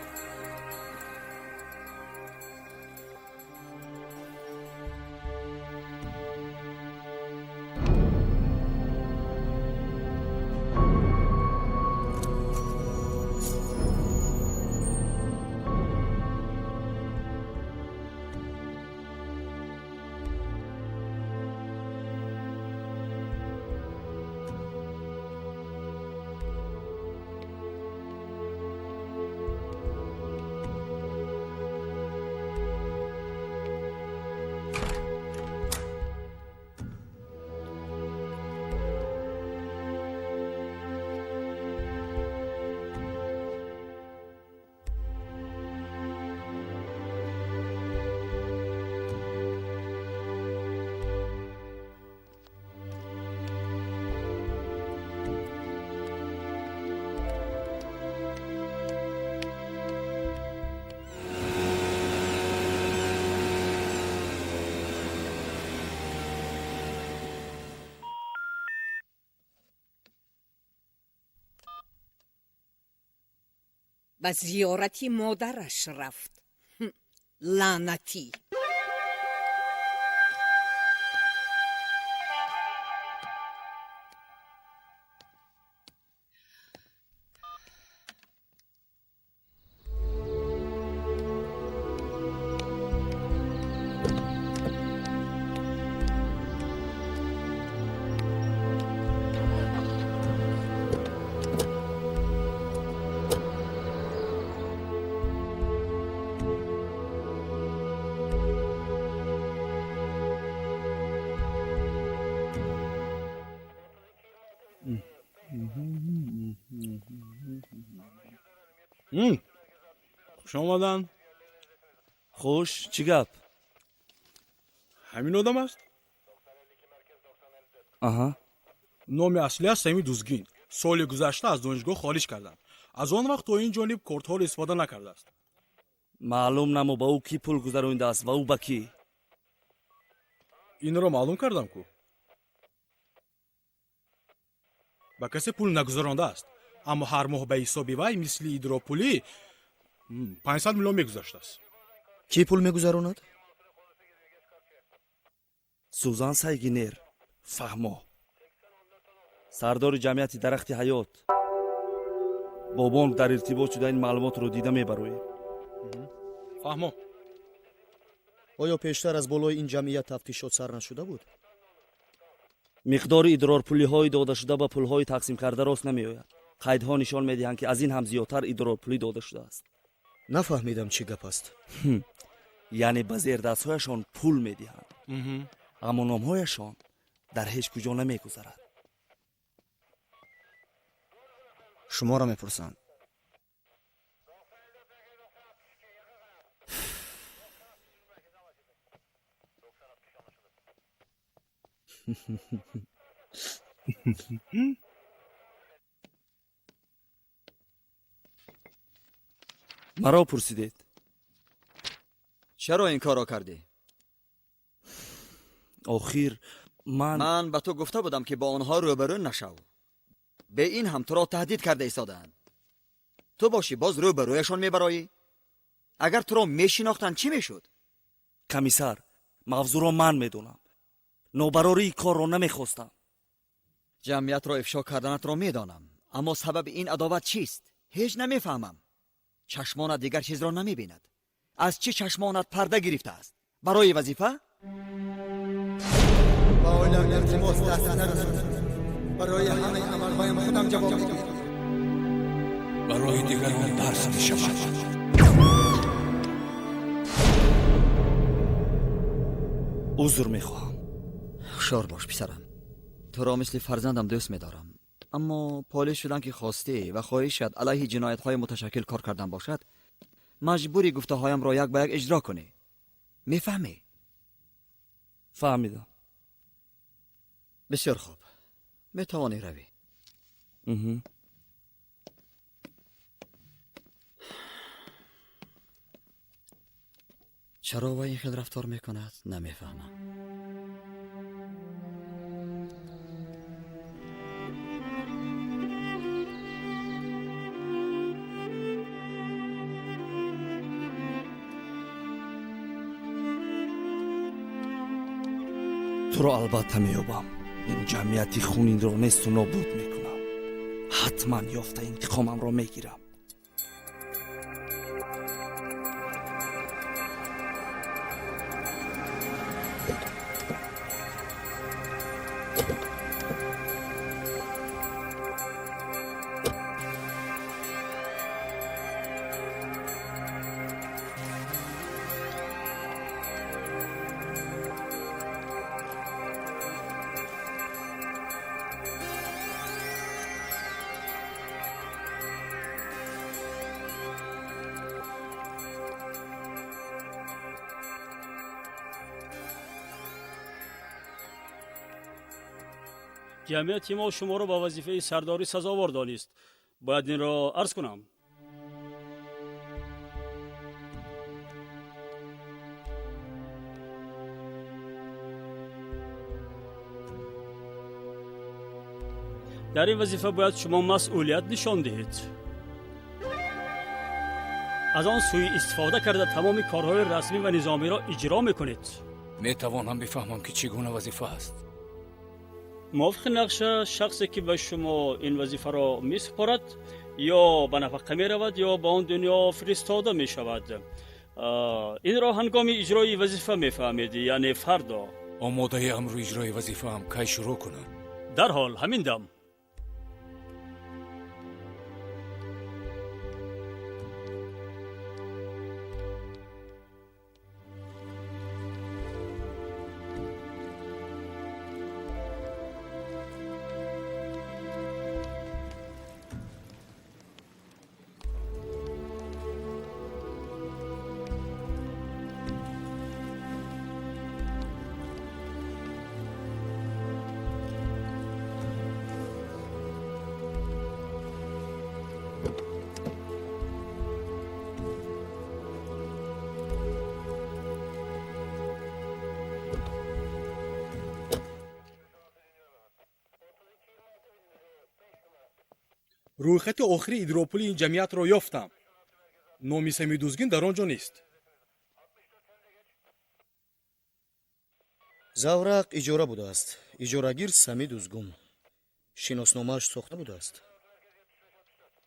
Ба зиёрати модараш рафт. Лаънатӣ. Хуш омаданд. Хуш, чӣ гап? Ҳамин одам аст? Аҳа. Номи аслиаш Сами Дузгин. Соли гузашта аз донишгоҳ хориҷ карданд. Аз он вақт то ин ҷониб кортҳоро истифода накардааст. Маълум намо ба ӯ кӣ пул гузарондааст ва ӯ ба кӣ? Инро маълум кардам ку. Ба касе пул нагузарондааст, аммо ҳар моҳ ба ҳисоби вай мисли идропулӣ 500 миллион мегузаштааст. Кӣ пул мегузаронад? Сузан Сайгинер. Фаҳмо, сардори ҷамъияти Дарахти ҳаёт. Бо бонк дар иртибот шуда ин маълумотро дида мебароем. Фаҳмо. Оё пештар аз болои ин ҷамъият тафтишот сар нашуда буд? Миқдори идрорпулиҳои додашуда ба пулҳои тақсимкарда рост намеояд. Қайдҳо нишон медиҳанд, ки аз ин ҳам зиёдтар идрорпулӣ дода шудааст. Нафаҳмидам, чӣ гап аст. Яъне ба зердастҳояшон пул медиҳанд, аммо номҳояшон дар ҳеҷ куҷо намегузарад. Шуморо мепурсанд. Маро пурсидед? Чаро ин корро кардӣ? Охир ман Ман ба ту гуфта будам, ки бо онҳо рӯбарӯ нашав. Бе ин ҳам туро таҳдид карда истодаанд. Ту бошӣ, боз рӯбарӯяшон мебароӣ. Агар туро мешинохтанд, чӣ мешуд? Комиссар, мавзӯъро ман медонам. Нобарории корро намехостам. Ҷамъиятро ифшо карданатро медонам, аммо сабаби ин адоват чист, ҳеҷ намефаҳмам. Чашмонат дигар чизро намебинад. Аз чӣ чашмонат парда гирифтааст? Барои вазифа? Ба оилам илтимос, даст нарасонед. Барои ҳамаи амалҳоям худам ҷавоб мегӯям. Барои дигарон дарс мешавад. Узр мехоҳам. Ҳушёр бош, писарам. Туро мисли фарзандам дӯст медорам, аммо полис шудан ки хостӣ ва хоҳишат алайҳи ҷиноятҳои муташаккил кор кардан бошад, маҷбури гуфтаҳоямро як ба як иҷро кунӣ. Мефаҳмӣ? Фаҳмидам. Бисёр хуб, метавонӣ равӣ. Чаро вай ин хел рафтор мекунад, намефаҳмам. Туро албатта меёбам. Ин ҷамъияти хунинро несту нобуд мекунам. Ҳатман ёфта интиқомамро мегирам. Ҷамъияти мо шуморо ба вазифаи сардорӣ сазовор донист. Бояд инро арз кунам. Дар ин вазифа бояд шумо масъулият нишон диҳед. Аз он сӯиистифода карда тамоми корҳои расмӣ ва низомиро иҷро мекунед. Метавонам бифаҳмам, ки чӣ гуна вазифа аст? Мувофиқи нақша, шахсе ки ба шумо ин вазифаро месупорад, ё ба нафақа меравад, ё ба он дунё фиристода мешавад. Инро ҳангоми иҷрои вазифа мефаҳмед, яъне фардо. Омодаи амру иҷрои вазифаам. Кай шурӯъ кунам? Дарҳол, ҳамин дам. Рӯйхати охири идрорпули ин ҷамъиятро ёфтам. Номи Сами Дузгин дар он ҷо нест. Заврақ иҷора будааст. Иҷорагир Сами Дузгун. Шиносномааш сохта будааст.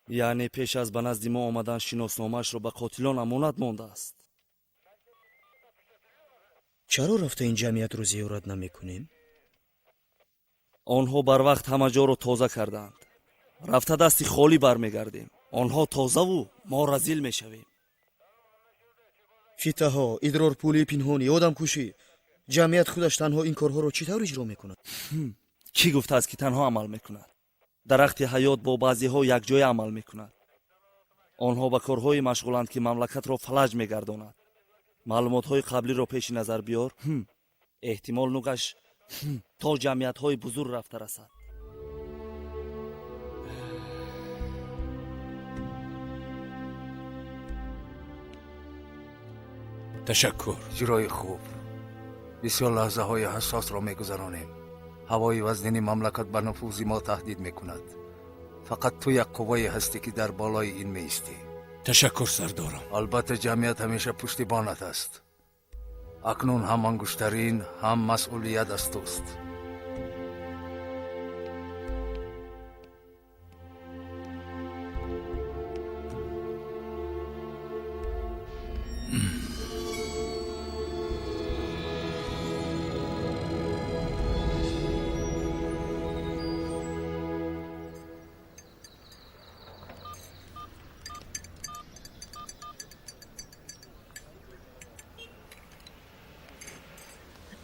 Яъне пеш аз ба назди мо омадан шиносномаашро ба қотилон амонат мондааст. Чаро рафта ин ҷамъиятро зиёрат намекунем? Онҳо барвақт ҳама ҷоро тоза кардаанд. Рафта дасти холӣ бармегардем. Онҳо тозаву мо разил мешавем. Фитаҳо, идрорпулии пинҳонӣ, одамкушӣ. Ҷамъият худаш танҳо ин корҳоро чӣ тавр иҷро мекунад? Кӣ гуфтааст, ки танҳо амал мекунад? Дарахти ҳаёт бо баъзеҳо якҷоя амал мекунад. Онҳо ба корҳое машғуланд, ки мамлакатро фалаҷ мегардонад. Маълумотҳои қаблиро пеши назар биёр. Эҳтимол нукаш то ҷамъиятҳои бузург рафта расад. Ташаккур. Иҷрои хуб. Бисёр лаҳзаҳои ҳассосро мегузаронем. Ҳавои вазнини мамлакат ба нуфузи мо таҳдид мекунад. Фақат ту як қуввае ҳастӣ, ки дар болои ин меистӣ. Ташаккур, сардорам. Албатта, ҷамъият ҳамеша пуштибонат аст. Акнун ҳам ангуштарин, ҳам масъулият аз туст.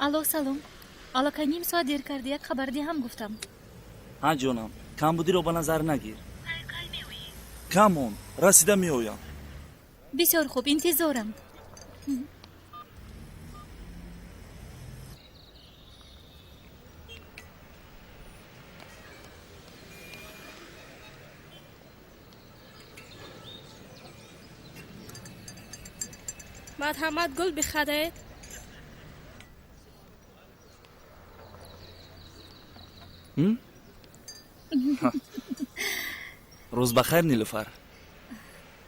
Алло, салом. Аллакай ним соат дер кардӣ, як хабар диҳам гуфтам. Ҳа, ҷонам, камбудиро ба назар нагир. Кам он, расида меоям. Бисёр хуб, интизорам. Марҳамат, гул бихаред. Рӯз ба хайр, Нилуфар.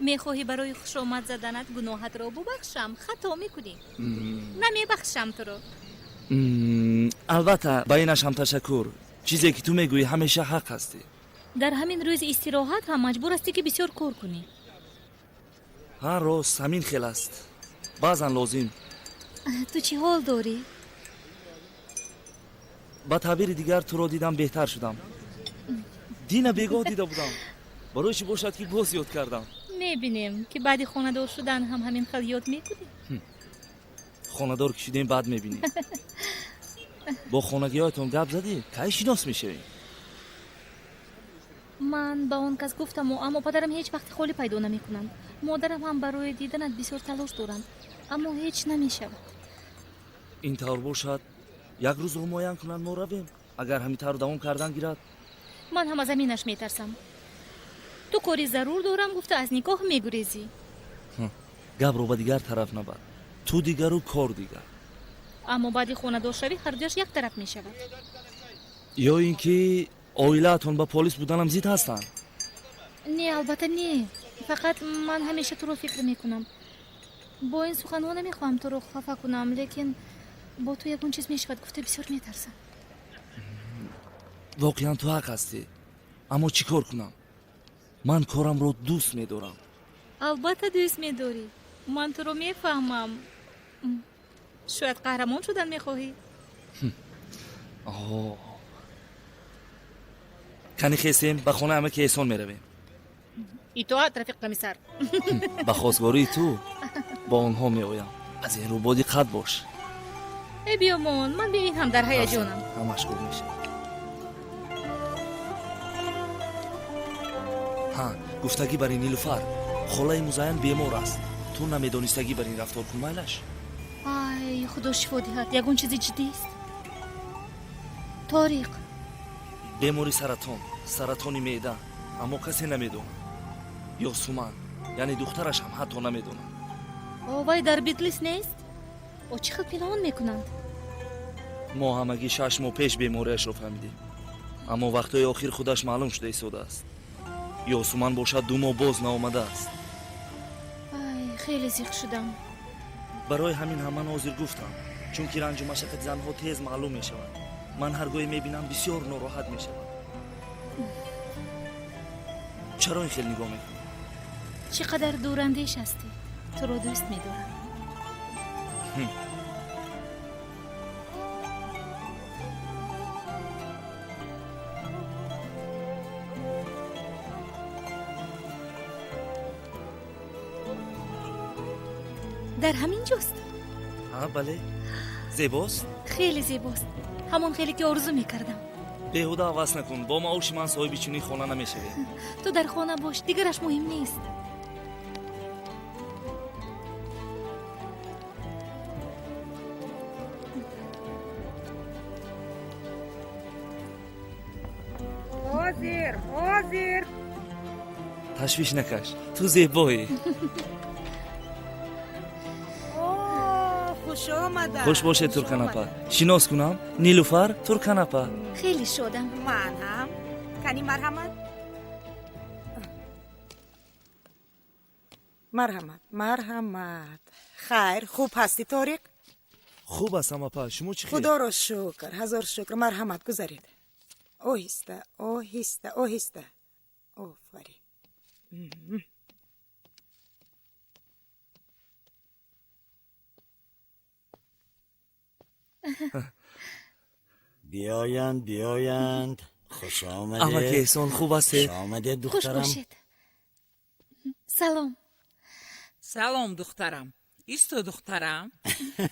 Мехоҳӣ барои хушомад заданат гуноҳатро бубахшам? Хато мекунӣ. Намебахшам туро. Албатта, ба инаш ҳам ташаккур. Чизе ки ту мегӯӣ, ҳамеша ҳақ ҳастӣ. Дар ҳамин рӯзи истироҳат ҳам маҷбур ҳастӣ, ки бисёр кор кунӣ. Ҳа, рост, ҳамин хел аст. Баъзан лозим. Ту чӣ ҳол дорӣ? Ба таъбири дигар, туро дидам, беҳтар шудам. Дина бегоҳ дида будам. Барои чӣ бошад, ки боз ёд кардам? Мебинем, ки баъди хонадор шудан ҳам ҳамин хел ёд мекунӣ. Хонадор ки шудем, баъд мебинем. Бо хонагиҳоятон гап задӣ? Кай шинос мешавем? Ман ба он кас гуфтаму, аммо падарам ҳеҷ вақти холӣ пайдо намекунанд. Модарам ҳам барои диданат бисёр талош доранд, аммо ҳеҷ намешавад. Ин тавр бошад, як рӯзро муайян кунанд, мо равем. Агар ҳамин тавр давом кардан гирад. Ман ҳам аз ҳаминаш метарсам. Ту кори зарур дорам гуфта, аз никоҳ мегурезӣ. Гапро ба дигар тараф набар. Ту дигару кор дигар. Аммо баъди хонадоршавӣ ҳардуяш як тараф мешавад. Ё ин ки оилаатон ба полис буданам зид ҳастанд? Не, албатта, не. Фақат ман ҳамеша туро фикр мекунам. Бо ин суханҳо намехоҳам туро хафа кунам, лекин бо ту ягон чиз мешавад гуфта бисёр метарсам. Воқеан ту ҳақ ҳастӣ, аммо чӣ кор кунам? Ман корамро дӯст медорам. Албатта дӯст медорӣ. Ман туро мефаҳмам. Шояд қаҳрамон шудан мехоҳӣ? Кани хестем, ба хонаи амаки Эҳсон меравем. Итоат, рафиқ комиссар. Ба хостгории ту бо онҳо меоям. Аз ин рӯ бодиққат бош. Э биёмон, ман бе ин ҳам дар ҳаяҷонам. Ҳамаш хуб мешавад. Ҳа, гуфтагӣ бари Нилуфар, холаи Музайян бемор аст. Ту намедонистагӣ бар ин рафтор кун, майлаш? Ай, худо шифо диҳад. Ягон чизи ҷиддист? Ториқ. Бемори саратон, саратони меъда, аммо касе намедонад. Ёсуман, яъне духтараш ҳам ҳатто намедонад. О, вай дар Битлис нест? О, чӣ хел пинҳон мекунанд? Мо ҳамагӣ 6 моҳ пеш бемориашро фаҳмидем, аммо вақтҳои охир худаш маълум шуда истодааст. Ёсуман бошад 2 моҳ боз наомадааст. Ай, хеле зиқ шудам. Барои ҳамин ҳам ман ҳозир гуфтам, чунки ранҷу машаққати занҳо тез маълум мешавад. Ман ҳар гоҳе мебинам бисёр нороҳат мешавам. Чаро ин хел нигоҳ мекунӣ? Чӣ қадар дурандеш ҳастӣ. Туро дӯст медорам. Дар ҳамин ҷост? Ҳа, бале. Зебост? Хеле зебост. Ҳамон хеле ки орзу мекардам. Беҳуда ҳавас накун, бо маоши ман соҳиби чунин хона намешавӣ. Ту дар хона бош, дигараш муҳим нест. Ҳозир, ҳозир. Ташвиш накаш, ту зебоӣ. Хуш бошед, Турканапа. Шинос кунам, Нилуфар, Турканапа. Хеле шодам. Ман ҳам. Кани марҳамат. Марҳамат, марҳамат. Хайр, хуб ҳастӣ, Ториқ? Хуб ҳастам, апа. Шумо чӣ хел? Худоро шукр, ҳазор шукр. Марҳамат, гузаред. Оҳиста, оҳиста, оҳиста. Офарин. Биёянд, биёянд. Хуш омадед. Амаки Эҳсон, хуб ҳастед? Хуш омадед, Хуш духтарам. бошед. Салом. Салом, духтарам. Исто, духтарам.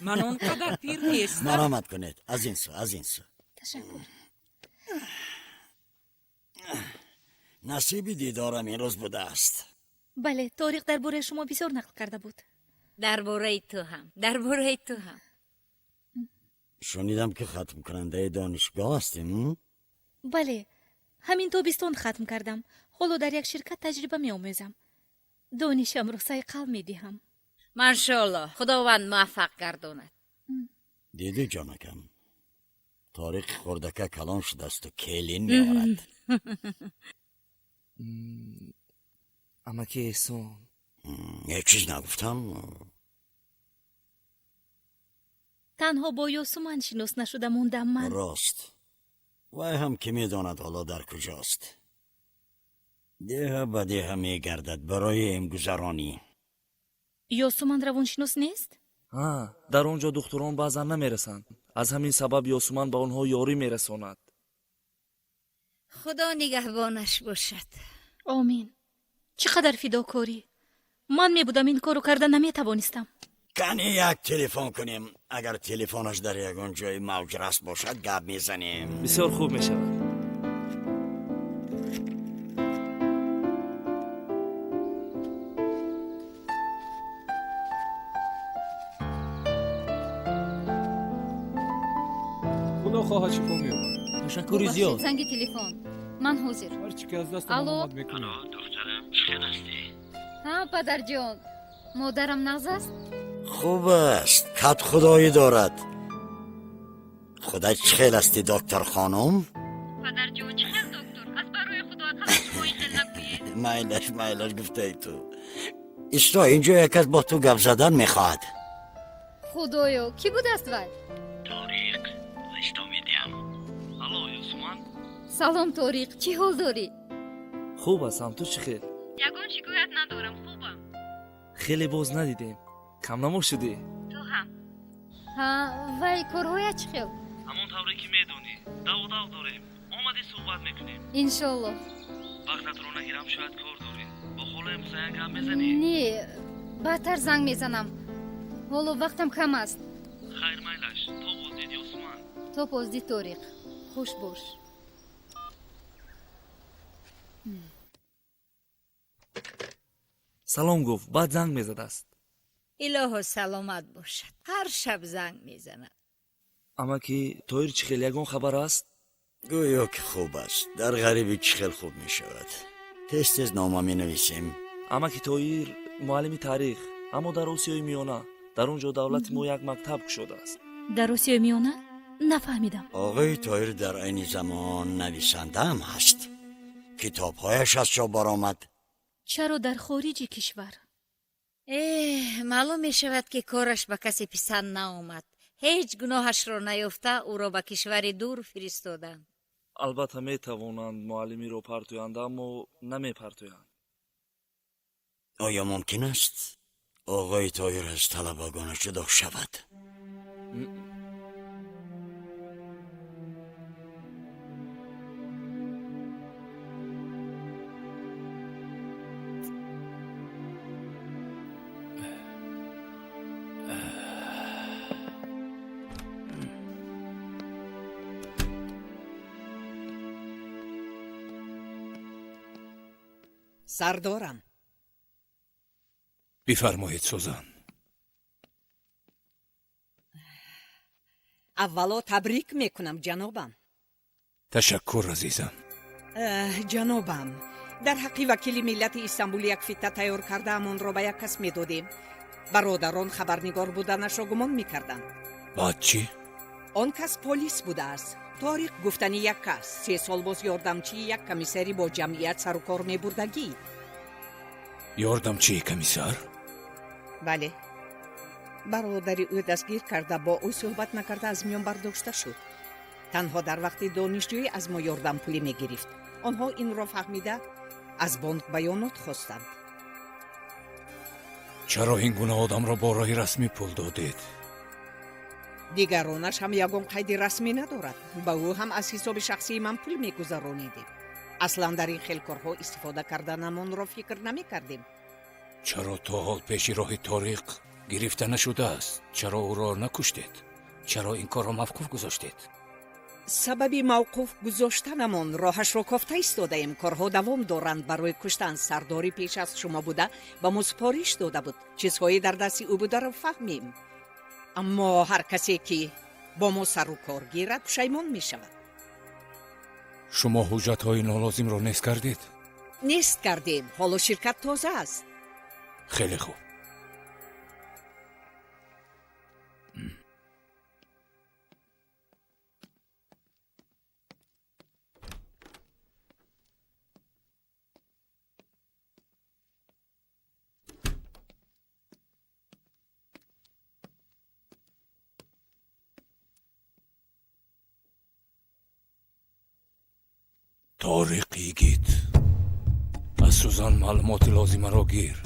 Ман он қадар пир нестам. Марҳамат кунед. Аз ин сӯ, аз ин сӯ. Ташаккур. Насиби дидорам ин рӯз будааст. Бале, Ториқ дар бораи шумо бисёр нақл карда буд. Дар бораи ту ҳам, дар бораи ту ҳам. Шунидам ки хатмкунандаи донишгоҳ ҳастем. Бале, ҳамин тобистон хатм кардам. Ҳоло дар як ширкат таҷриба меомӯзам. Донишамро сайқал медиҳам. Машоаллоҳ, Худованд муваффақ гардонад. Дидӣ, ҷонакам, Ториқи хурдака калон шудасту келин меорад. Амаки Эҳсон. Ҳеҷ чиз нагуфтам. Танҳо бо Ёсуман шинос нашуда мондам ман. Рост, вай ҳам ки медонад ҳоло дар куҷост. Деҳа ба деҳа мегардад барои эмгузаронӣ. Ёсуман равоншинос нест? Ҳа, дар он ҷо духтурон баъзан намерасанд. Аз ҳамин сабаб Ёсуман ба онҳо ёрӣ мерасонад. Худо нигаҳбонаш бошад. Омин. Чӣ қадар фидокорӣ! Ман мебудам ин корро карда наметавонистам. Кани як телефон кунем. Агар телефонаш дар ягон ҷои мавҷрас бошад, гап мезанем. Бисёр хуб мешавад. Худо хоҳад шифо меёбад. Ташаккури зиёд. Занги телефон. Ман ҳозир. Ҳар чӣ ки аз дастам Алло. омад мекунам. Духтарам, чӣ хел ҳастӣ? Ҳа, падарҷон. Модарам нағз аст? Хуб аст, кат худоӣ дорад. Худат чӣ хел ҳастӣ, доктор хонум? Падарҷон, чӣ хел доктор? Аз барои худо ақаллан шумо ин хел нагӯед. Майлаш, майлаш, гуфтаи ту. Исто, инҷо як кас бо ту гап задан мехоҳад. Худоё, кӣ будааст вай? Ториқ, исто медиҳам. Алло, Юсуман. Салом, Ториқ, чӣ ҳол дорӣ? Хуб ҳастам, ту чӣ хел? Ягон шикоят надорам, хубам. Хеле боз надидем, камнамо шудӣ. Ту ҳам. Ҳа, вай корҳоят чӣ хел? Ҳамон тавре ки медонӣ, давдав дорем. Омадӣ, суҳбат мекунем. Иншоллоҳ. Вақтатро нагирам, шояд кор дорӣ. Бо холаи Музаян гап мезанӣ? Не, баъдтар занг мезанам, ҳоло вақтам кам аст. Хайр, майлаш, то боздид, Ёсуман. То боздид, Ториқ, хуш бош. Салом гуфт, баъд занг мезадааст. Илоҳо, саломат бошад, ҳар шаб занг мезанад. Амаки Тоир чӣ хел, ягон хабар аст? Гӯё ки хуб аст. Дар ғарибӣ чӣ хел хуб мешавад? Тез тез нома менависем. Амаки Тоир муаллими таърих, аммо дар Осиёи Миёна. Дар он ҷо давлати мо як мактаб кушодааст. Дар Осиёи Миёна? Нафаҳмидам. Оғои Тоир дар айни замон нависандаам ҳаст. Китобҳояш аз чоп баромад. Чаро дар хориҷи кишвар? Эҳ, маълум мешавад, ки кораш ба касе писанд наомад. Ҳеҷ гуноҳашро наёфта, ӯро ба кишвари дур фиристоданд. Албатта, метавонанд муаллимиро партоянд, аммо намепартоянд. Оё мумкин аст оғои Тоир аз талабагонаш ҷудо шавад? Сардорам. Бифармоед, Сузан. Аввало табрик мекунам, ҷанобам. Ташаккур, азизам. Ҷанобам, дар ҳаққи вакили миллати Истанбул як фита тайёр кардаам, онро ба як кас медодем. Бародарон хабарнигор буданашро гумон мекарданд. Баъд чӣ? Он кас полис будааст. Ториқ гуфтани як кас 3 сол боз ёрдамчии як комиссари бо ҷамъият сару кор мебурдагӣ. Ёрдамчии комиссар? Бале, бародари ӯ дастгир карда, бо ӯ суҳбат накарда, аз миён бардошта шуд. Танҳо дар вақти донишҷӯӣ аз мо ёрдампулӣ мегирифт. Онҳо инро фаҳмида, аз бонк баёнот хостанд. Чаро ин гуна одамро бо роҳи расмӣ пул додед? Дигаронаш ҳам ягон қайди расмӣ надорад. Ба ӯ ҳам аз ҳисоби шахсии ман пул мегузаронидем. Аслан дар ин хел корҳо истифода карданамонро фикр намекардем. Чаро то ҳол пеши роҳи Ториқ гирифта нашудааст? Чаро ӯро накуштед? Чаро ин корро мавқуф гузоштед? Сабаби мавқуф гузоштанамон роҳашро кофта истодаем. Корҳо давом доранд. Барои куштан сардори пеш аз шумо буда ба мо супориш дода буд, чизҳое дар дасти ӯ бударо фаҳмем. Аммо ҳар касе ки бо мо сару кор гирад, пушаймон мешавад. Шумо ҳуҷҷатҳои нолозимро нест кардед? Нест кардем, ҳоло ширкат тоза аст. Хеле хуб. Ториқ йигит, аз Сузан маълумоти лозимаро гир,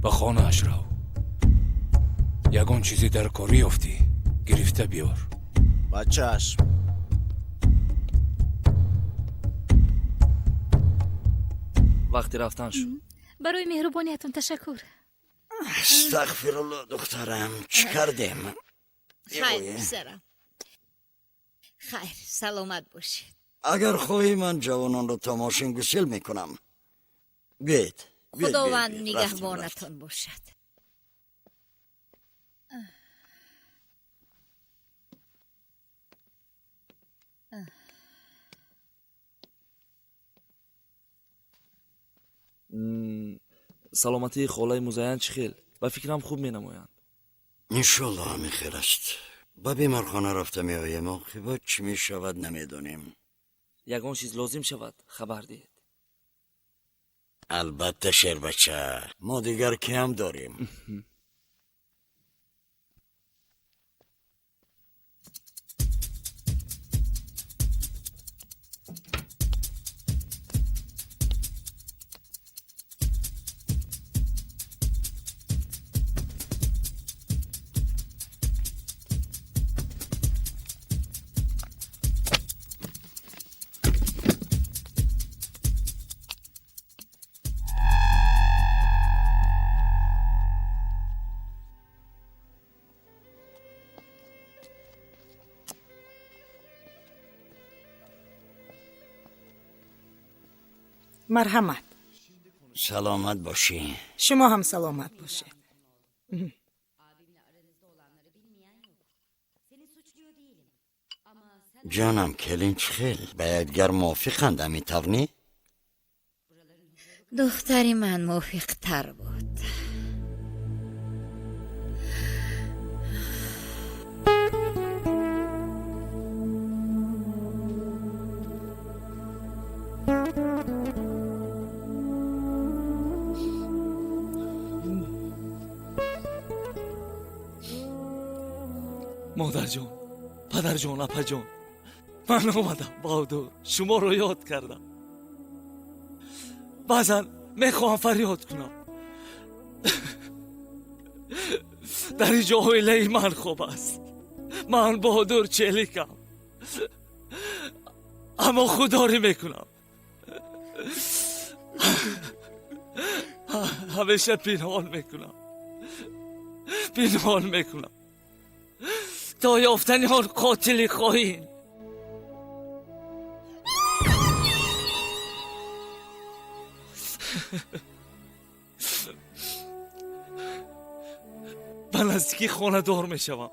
ба хонааш рав. Ягон чизе дар корӣ ёфтӣ, гирифта биёр. Ба чашм. Вақти рафтан шуд. Барои меҳрубониятон ташаккур. Астағфирулло, духтарам, чӣ кардем? Хайр, писарам, хайр, саломат бошед. Агар хоҳӣ, ман ҷавононро то мошин гусел мекунам. Биед. Худованд нигаҳбонатон бошад. Саломатии холаи Музаян чӣ хел? Ба фикрам, хуб менамоянд. Иншолло, ҳамин хел аст. Ба беморхона рафта меоем, оқибат чӣ мешавад, намедонем. Ягон чиз лозим шавад, хабар диҳед. Албатта, шербача, мо дигар киам дорем? Марҳамат. Саломат бошӣ. Шумо ҳам саломат бошед. Ҷонам, келин чӣ хел? Ба якдигар мувофиқанд, ҳамин тавр не? Духтари ман мувофиқтар буд. Модарҷон, падарҷон, апаҷон, ман омадам, Баҳодур, шуморо ёд кардам. Баъзан мехоҳам фарёд кунам. Дар ин ҷо оилаи ман хоб аст. Ман Баҳодур Челикам, аммо худдорӣ мекунам. Ҳамеша пинҳон мекунам, пинҳон мекунам то ёфтани он қотили хоин. Ба наздикӣ хонадор мешавам.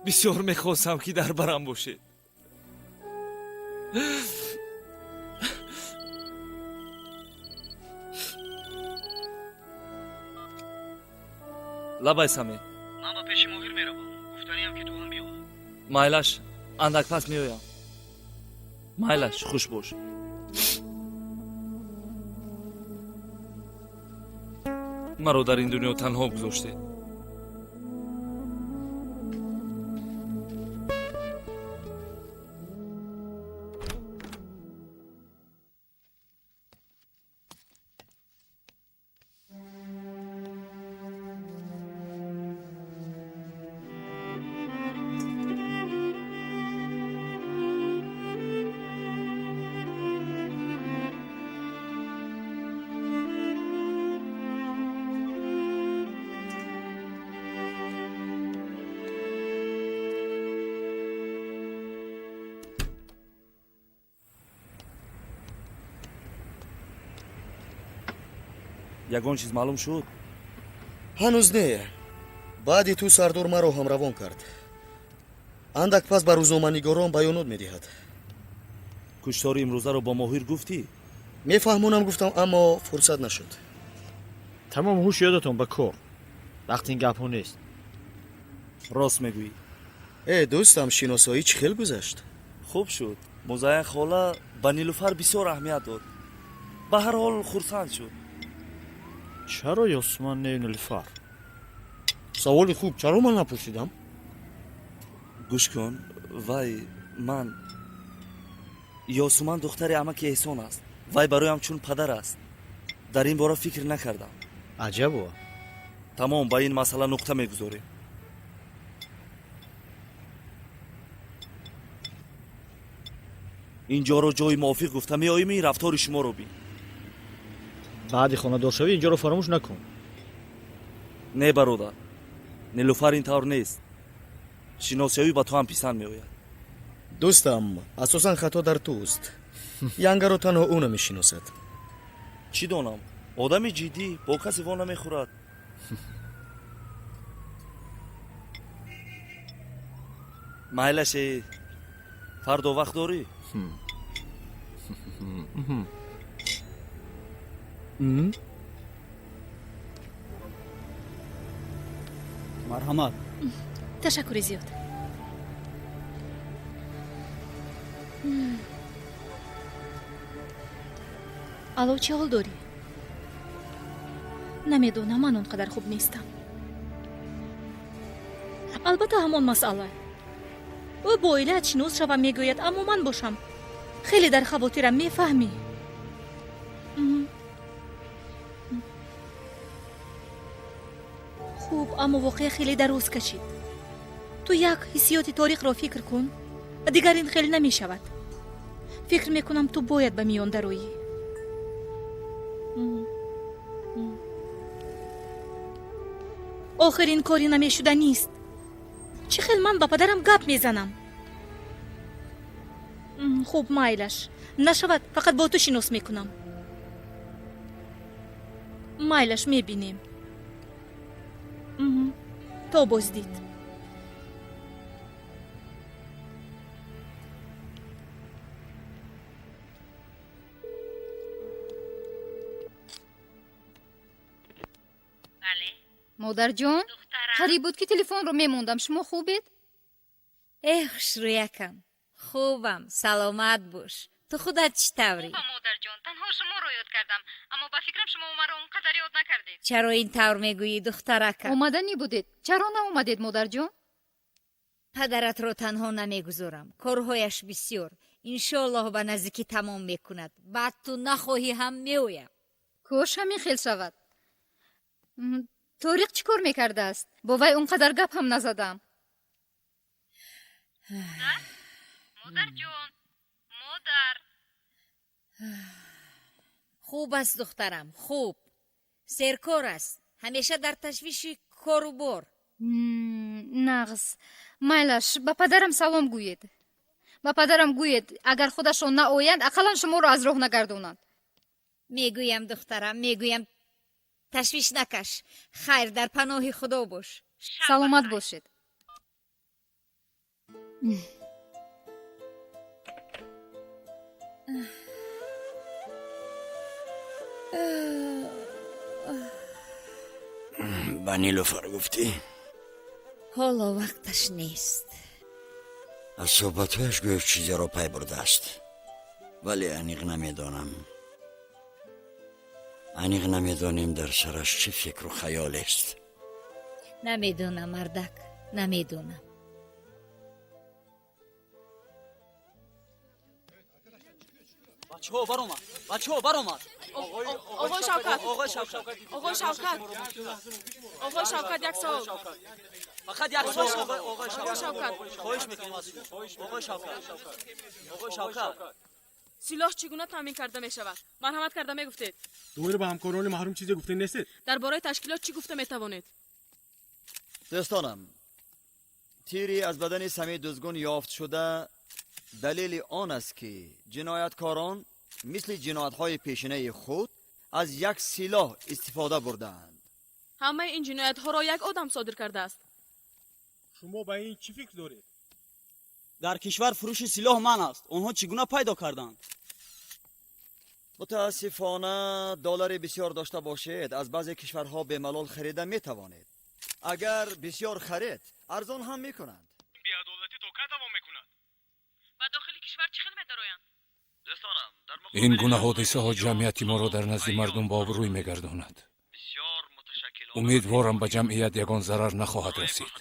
Бисёр мехостам, ки дар барам бошед. Лабай, Саме. Ман ба пеши Моҳир меравам. Гуфтаниям, ки ту ҳам биё. Майлаш, андак пас меоям. Майлаш, хуш бош. Маро дар ин дунё танҳо гузоштед. Ягон чиз маълум шуд? Ҳанӯз не. Баъди ту сардор маро ҳамравон кард. Андак пас ба рӯзноманигорон баёнот медиҳад. Куштори имрӯзаро бо Моҳир гуфтӣ? Мефаҳмонам гуфтам, аммо фурсат нашуд. Тамом ҳуш ёдатон ба кор. Вақти ин гапҳо нест. Рост мегӯӣ. Э, дӯстам, шиносоӣ чӣ хел гузашт? Хуб шуд. Музайян хола ба Нилуфар бисёр аҳамият дод. Ба ҳар ҳол хурсанд шуд. Чаро Ёсуман не Нилуфар? Саволи хуб, чаро ман напурсидам? Гӯш кун, вай ман Ёсуман духтари амаки Эҳсон аст. Вай бароям чун падар аст. Дар ин бора фикр накардам. Аҷабо. Тамом, ба ин масъала нуқта мегузорем. Ин ҷоро ҷои мувофиқ гуфта меоим, ин рафтори шуморо бин. Баъди хонадоршавӣ ин ҷоро фаромӯш накун. Не, бародар, Нилуфар ин тавр нест. Шиносёӣ ба ту ҳам писанд меояд. Дӯстам, асосан хато дар туст. Янгаро танҳо ӯ намешиносад. Чӣ донам, одами ҷиддӣ, бо касе во намехӯрад. Майлаше, фардо вақт дорӣ? Марҳамат. Ташаккури зиёд. Алло, чӣ ҳол дорӣ? Намедонам, ман он қадар хуб нестам. Албатта, ҳамон масъала. Ӯ бо оилаат шинос шавам мегӯяд, аммо ман бошам хеле дар хавотирам, мефаҳмӣ. Хуб, аммо воқеа хеле дароз кашид. Ту як ҳиссиёти Ториқро фикр кун, дигар ин хеле намешавад. Фикр мекунам, ту бояд ба миён дароӣ. Охир ин кори намешуданист. Чӣ хел ман ба падарам гап мезанам? Хуб, майлаш, нашавад, фақат бо ту шинос мекунам. Майлаш, мебинем. То боздид. Модарҷон, қариб буд, ки телефонро мемондам. Шумо хубед? Э, хушрӯякам, хубам, саломат бош. Ту худат чӣ таврӣ? Хубам, модарҷон, танҳо шуморо ёд кардам, аммо ба фикрам, шумо маро он қадар ёд накардед. Чаро ин тавр мегӯӣ, духтаракам? Омаданӣ будед, чаро наомадед, модарҷон? Падаратро танҳо намегузорам, корҳояш бисёр. Иншоаллоҳ, ба наздикӣ тамом мекунад, баъд ту нахоҳӣ ҳам меоям. Кош ҳамин хел шавад. Ториқ чӣ кор мекардааст? Бо вай он қадар гап ҳам назадам. Модарҷон, модар. Хуб аст, духтарам, хуб. Серкор аст, ҳамеша дар ташвиши кору бор. Нағз, майлаш. Ба падарам салом гӯед. Ба падарам гӯед, агар худашон наоянд, ақаллан шуморо аз роҳ нагардонанд. Мегӯям, духтарам, мегӯям, ташвиш накаш. Хайр, дар паноҳи Худо бош. Саломат бошед. Ба Нилуфар гуфтӣ? Ҳоло вақташ нест. Аз суҳбатҳояш гӯё чизеро пай бурдааст, вале аниқ намедонам. Аниқ намедонем, дар сараш чӣ фикру хаёлест. Намедонам, мардак, намедонам. Бачаҳо, баромад, бачаҳо, баромад. Оғои Шавкат, оғои Шавкат, оғои Шавкат, як савол. Фақат як савол, оғои Шавкат, хоҳиш мекунем аз шумо, оғои Шавкат, оғои Шавкат. Силоҳ чӣ гуна таъмин карда мешавад? Марҳамат карда мегуфтед. Доир ба ҳамкорони маҳрум чизе гуфта нестед? Дар бораи ташкилот чӣ гуфта метавонед? Дӯстонам, тири аз бадани Самид Дузгун ёфт шуда далели он аст, ки ҷинояткорон мисли ҷиноятҳои пешинаи худ аз як силоҳ истифода бурдаанд. Ҳамаи ин ҷиноятҳоро як одам содир кардааст? Шумо ба ин чӣ фикр доред? Дар кишвар фурӯши силоҳ манъ аст. Онҳо чӣ гуна пайдо карданд? Мутаассифона, доллари бисёр дошта бошед, аз баъзе кишварҳо бемалол харида метавонед. Агар бисёр харед, арзон ҳам мекунанд. Беадолатӣ то кай давом мекунад? Ба дохили кишвар чӣ хел медароянд? Ин гуна ҳодисаҳо ҷамъияти моро дар назди мардум бообрӯй мегардонад. Умедворам, ба ҷамъият ягон зарар нахоҳад расид.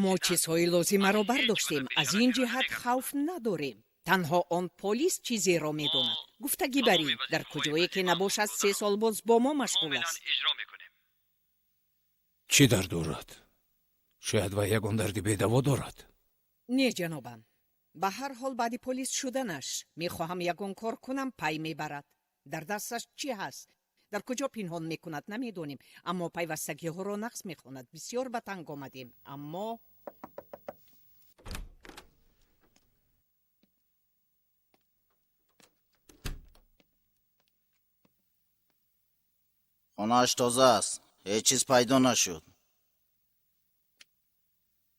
Мо чизҳои лозимаро бардоштем, аз ин ҷиҳат хавф надорем. Танҳо он полис чизеро медонад. Гуфтагӣ барӣ, дар куҷое ки набошад, 3 сол боз бо мо машғул аст. Чӣ дард дорад? Шояд вай ягон дарди бедаво дорад. Не, ҷанобам, ба ҳар ҳол, баъди полис шуданаш мехоҳам ягон кор кунам, пай мебарад. Дар дасташ чӣ ҳаст, дар куҷо пинҳон мекунад, намедонем, аммо пайвастагиҳоро нақс мехонад. Бисёр ба танг омадем, аммо Хонааш тоза аст, ҳеҷ чиз пайдо нашуд.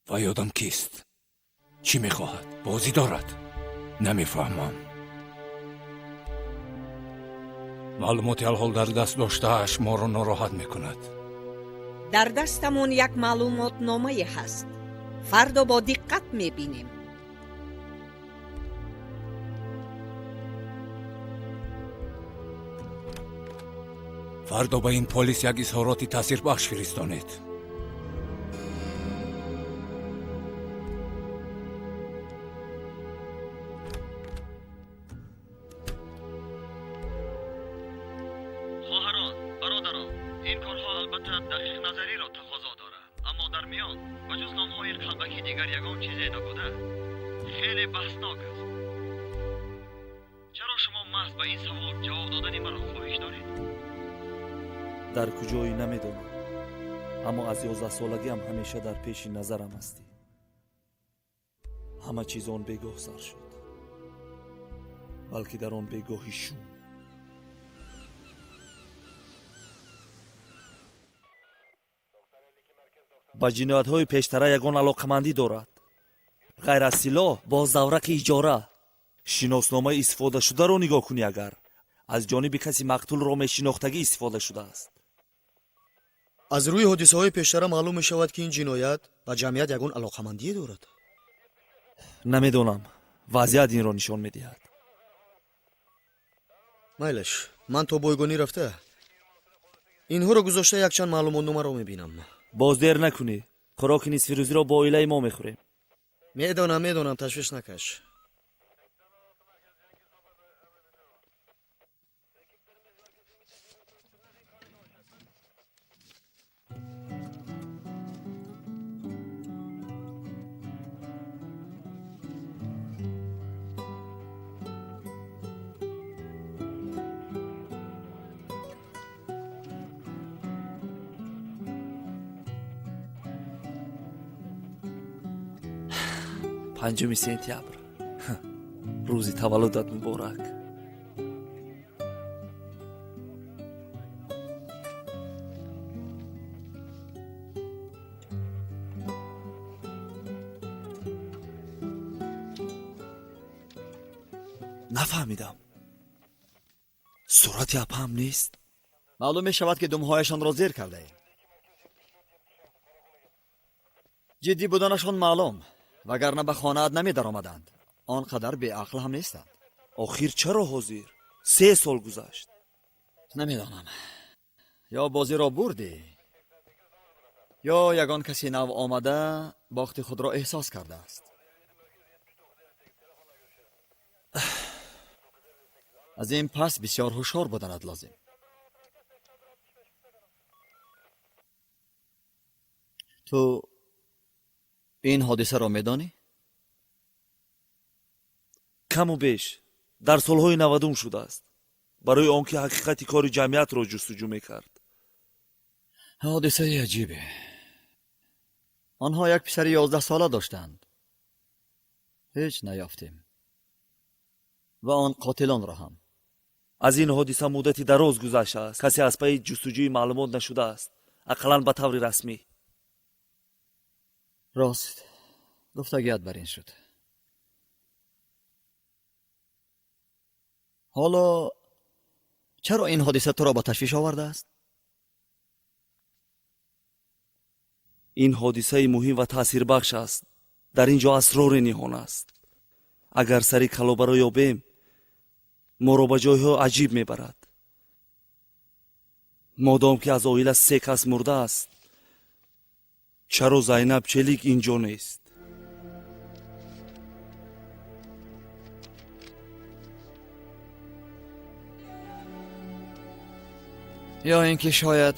Вай одам кист? Чӣ мехоҳад? Бозӣ дорад? Намефаҳмам. Маълумоти алҳол дар даст доштааш моро нороҳат мекунад. Дар дастамон як маълумотномае ҳаст. Фардо бо диққат мебинем. Фардо ба ин полис як изҳороти таъсирбахш фиристонед. Хоҳарон, бародарон, ин корҳо албатта дақиқназариро тақозо дорад, аммо дар миён ба ҷуз номҳои қалбакӣ дигар ягон чизе набуда хеле баҳснок аст. Чаро шумо маҳз ба ин савол ҷавоб додани маро хоҳиш доред? Дар куҷоӣ намедонам, аммо аз 11-солагиам ҳамеша дар пеши назарам ҳастӣ. Ҳама чиз он бегоҳ сар шуд, балки дар он бегоҳи шум. Ба ҷиноятҳои пештара ягон алоқамандӣ дорад. Ғайр аз силоҳ, боз заврақи иҷора. Шиносномаи истифодашударо нигоҳ кунӣ, агар аз ҷониби каси мақтулро мешинохтагӣ истифода шудааст. Аз рӯи ҳодисаҳои пештара маълум мешавад, ки ин ҷиноят ба ҷамъият ягон алоқамандие дорад. Намедонам, вазъият инро нишон медиҳад. Майлаш, ман то бойгонӣ рафта инҳоро гузошта якчанд маълумотномаро мебинам. Боз дер накунӣ, хӯроки нисфирӯзиро бо оилаи мо мехӯрем. Медонам, медонам, ташвиш накаш. Панҷуми сентябр, рӯзи таваллудат муборак. Нафаҳмидам, сурати апаам нест. Маълум мешавад, ки думҳояшонро зер кардаем. Ҷиддӣ буданашон маълум, вагарна ба хонаат намедаромаданд. Он қадар беақл ҳам нестанд. Охир чаро ҳозир? 3 сол гузашт. Намедонам, ё бозиро бурдӣ, ё ягон каси нав омада бохти худро эҳсос кардааст. Аз ин пас бисёр ҳушёр буданат лозим. Ту ин ҳодисаро медонӣ? Каму беш дар солҳои 90 шудааст, барои он ки ҳақиқати кори ҷамъиятро ҷустуҷӯ мекард. Ҳодисаи аҷибе. Онҳо як писари 11-сола доштанд. Ҳеҷ наёфтем. Ва он қотилонро ҳам. Аз ин ҳодиса муддати дароз гузаштааст. Касе аз пайи ҷустуҷӯи маълумот нашудааст, ақаллан ба таври расмӣ. Рост, гуфтагият бар ин шуд. Ҳоло чаро ин ҳодиса туро ба ташвиш овардааст? Ин ҳодисаи муҳим ва таъсирбахш аст. Дар ин ҷо асроре ниҳон аст. Агар сари калобаро ёбем, моро ба ҷойҳо аҷиб мебарад. Модом ки аз оила 3 кас мурдааст, чаро Зайнаб Челик ин ҷо нест? Ё ин ки шояд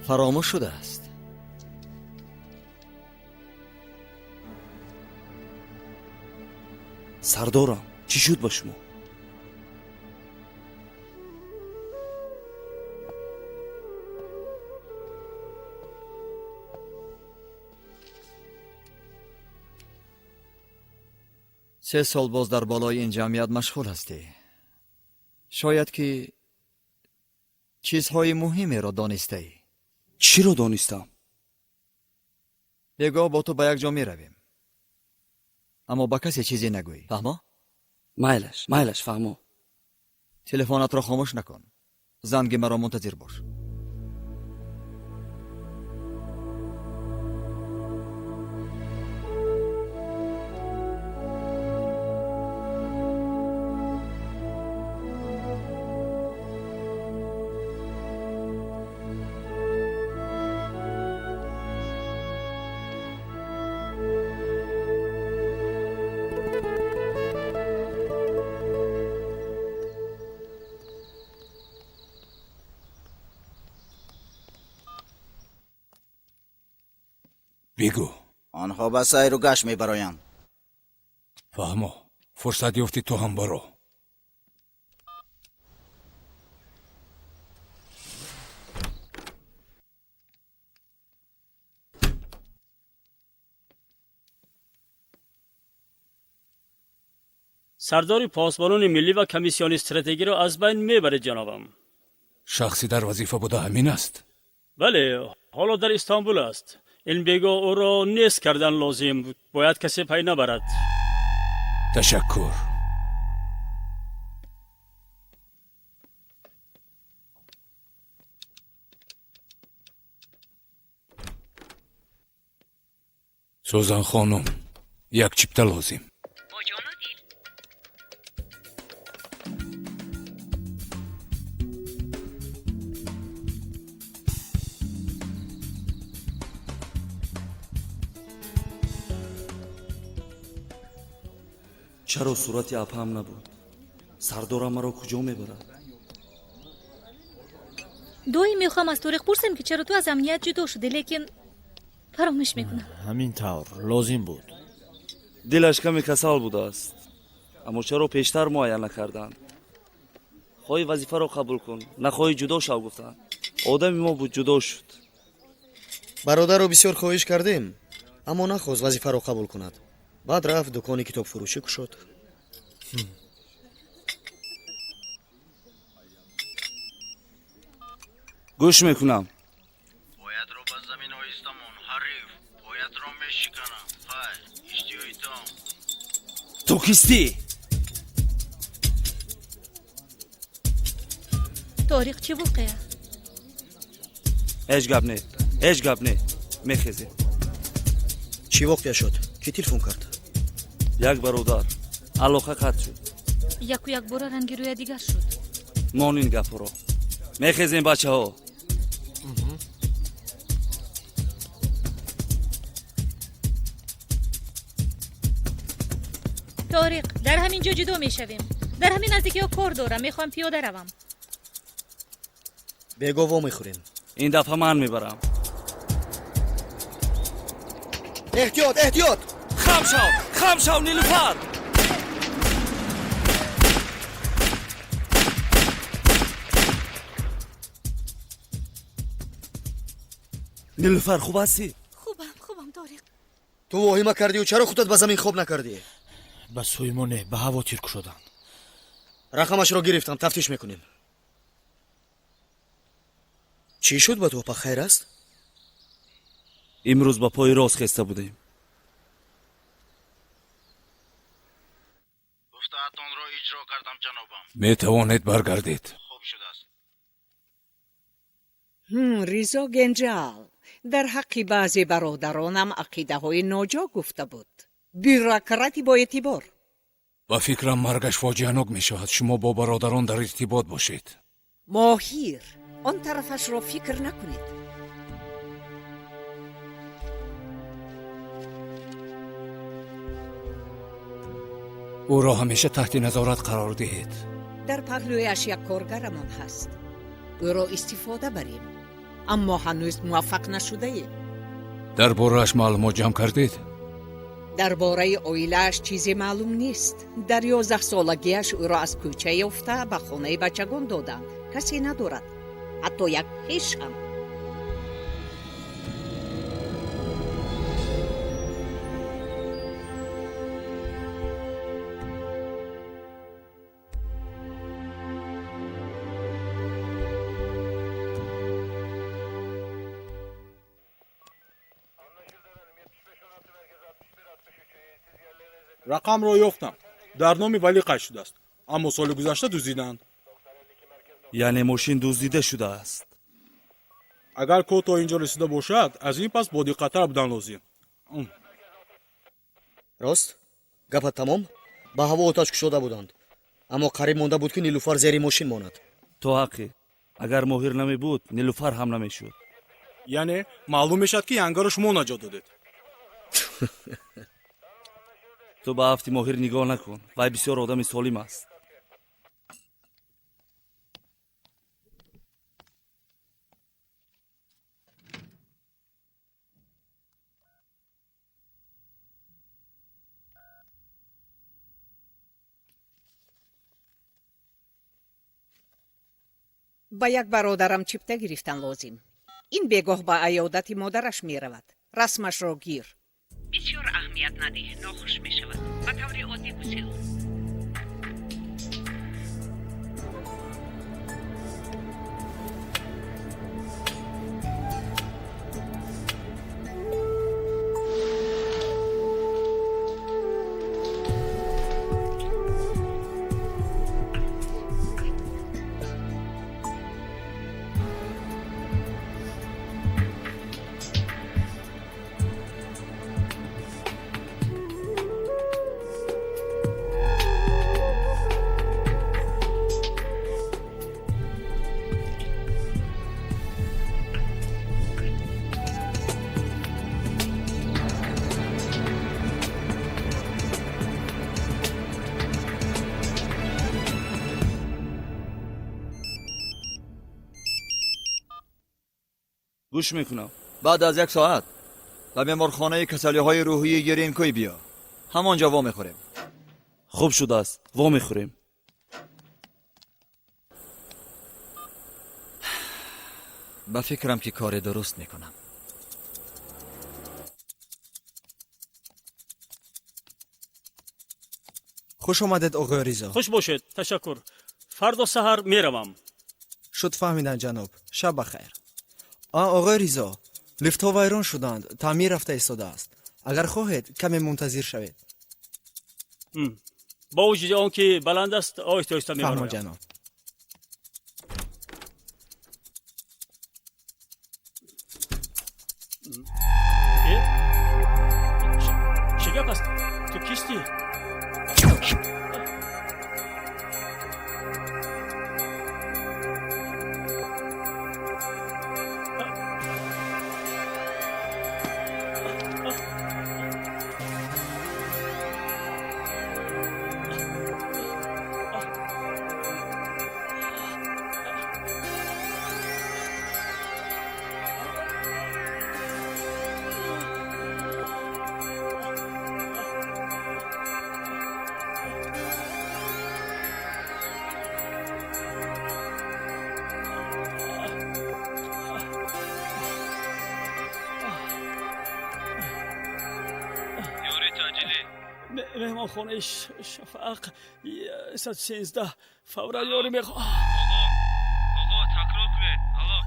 фаромӯш шудааст. Сардорам, чӣ шуд ба шумо? Се сол боз дар болои ин ҷамъият машғул ҳастӣ. Шояд ки чизҳои муҳимеро донистаӣ. Чиро донистам? Бегоҳ бо ту ба як ҷо меравем, аммо ба касе чизе нагӯӣ. Фаҳмо? Майлаш, майлаш, фаҳмо. Телефонатро хомӯш накун. Занги маро мунтазир бош. Бигӯ. Онҳо ба сайру гашт мебароянд. Фаҳмо, фурсат ёфтӣ, ту ҳам баро. Сардори посбонони миллӣ ва комиссиони стратегиро аз байн мебаред, ҷанобам. Шахси дар вазифа буда ҳамин аст? Бале, ҳоло дар Истанбул аст. Ин бегоҳ ӯро нест кардан лозим, бояд касе пай набарад. Ташаккур. Сӯзан хонум, як чипта лозим. Чаро сурати апаам набуд? Сардорам маро куҷо мебарад? Доим мехоҳам аз Ториқ пурсем, ки чаро ту аз амният ҷудо шудӣ, лекин фаромӯш мекунам. Ҳамин тавр лозим буд. Дилаш каме касал будааст, аммо чаро пештар муайян накарданд? Хоҳӣ вазифаро қабул кун, нахоҳӣ ҷудо шав, гуфтанд. Одами мо буд, ҷудо шуд. Бародарро бисёр хоҳиш кардем, аммо нахост вазифаро қабул кунад. Баъд рафт, дукони китобфурӯшӣ кушод. Гӯш мекунам. Поятро ба замин оҳиста мон, ҳариф, поятро мешиканам. Хайр, иштиҳои том. Ту кистӣ? Ториқ, чӣ воқеа? Ҳеҷ гап не, ҳеҷ гап не, мехезем. Чӣ воқеа шуд? Кӣ телефон кард? Як бародар. Алоқа қатъ шуд. Яку якбора ранги рӯя дигар шуд. Мон ин гапҳоро. Мехезем, бачаҳо. Ториқ, дар ҳамин ҷо ҷудо мешавем. Дар ҳамин наздикиҳо кор дорам, мехоҳам пиёда равам. Бего вомехӯрем. Ин дафъа ман мебарам. Эҳтиёт, эҳтиёт! Хам шав, хам шав, Нилуфар! Нилуфар, хуб ҳастӣ? Хубам, хубам, Ториқ. Ту воҳима кардию чаро худат ба замин хоб накардӣ? Ба сӯи мо не, ба ҳаво тир кушоданд. Рақамашро гирифтам, тафтиш мекунем. Чӣ шуд ба ту, апа, хайр аст? Имрӯз ба пои рост хеста будем. Гуфтаатонро иҷро кардам, ҷанобам. Метавонед баргардед. Хуб шудааст. Ризо Генҷал дар ҳаққи баъзе бародаронам ақидаҳои ноҷо гуфта буд. Бюрократи боэътибор. Ба фикрам, маргаш фоҷианок мешавад. Шумо бо бародарон дар иртибот бошед. Моҳир, он тарафашро фикр накунед. Ӯро ҳамеша таҳти назорат қарор диҳед. Дар паҳлӯяш як коргарамон ҳаст. Ӯро истифода барем, аммо ҳанӯз муваффақ нашудаем. Дар борааш маълумот ҷамъ кардед? Дар бораи оилааш чизе маълум нест. Дар 11-солагиаш ӯро аз кӯча ёфта ба хонаи бачагон доданд. Касе надорад, ҳатто як хеш ҳам. Рақамро ёфтам, дар номи Валӣ қайд шудааст, аммо соли гузашта дуздиданд. Яъне мошин дуздида шудааст. Агар код то ин ҷо расида бошад, аз ин пас бодиққаттар будан лозим. Рост, гапат тамом. Ба ҳаво оташ кушода буданд, аммо қариб монда буд, ки Нилуфар зери мошин монад. То ҳаққи, агар Моҳир намебуд, Нилуфар ҳам намешуд. Яъне маълум мешавад, ки янгаро шумо наҷот додед. Ту ба афти Моҳир нигоҳ накун, вай бисёр одами солим аст. Ба як бародарам чипта гирифтан лозим. Ин бегоҳ ба аёдати модараш меравад. Расмашро гир. Бисёр аҳамият надиҳ, нохуш мешавад. Ба таври оддӣ гусел. Гӯш мекунам. Баъд аз як соат ба беморхонаи касалиҳои рӯҳии Еринкӯй биё. Ҳамон ҷо вомехӯрем. Хуб шудааст, вомехӯрем. Ба фикрам, ки кори дуруст мекунам. Хуш омадед, оғои Ризо. Хуш бошед, ташаккур. Фардо саҳар меравам. Шуд, фаҳмидан, ҷаноб. Шаб ба хайр. А, оғои Ризо, лифтҳо вайрон шуданд, таъмир рафта истодааст. Агар хоҳед, каме мунтазир шавед. Бо вуҷуди он ки баланд аст, оҳиста оҳиста Фаҳмо, мебароям. ҷаноб. Э? Чӣ гап аст? Ту кистӣ? Ёри таъҷилӣ. Меҳмонхонаи Шафақ, 113, фавран ёрӣ мехоҳам. Оғо, оғо, такрор кунед. Алло.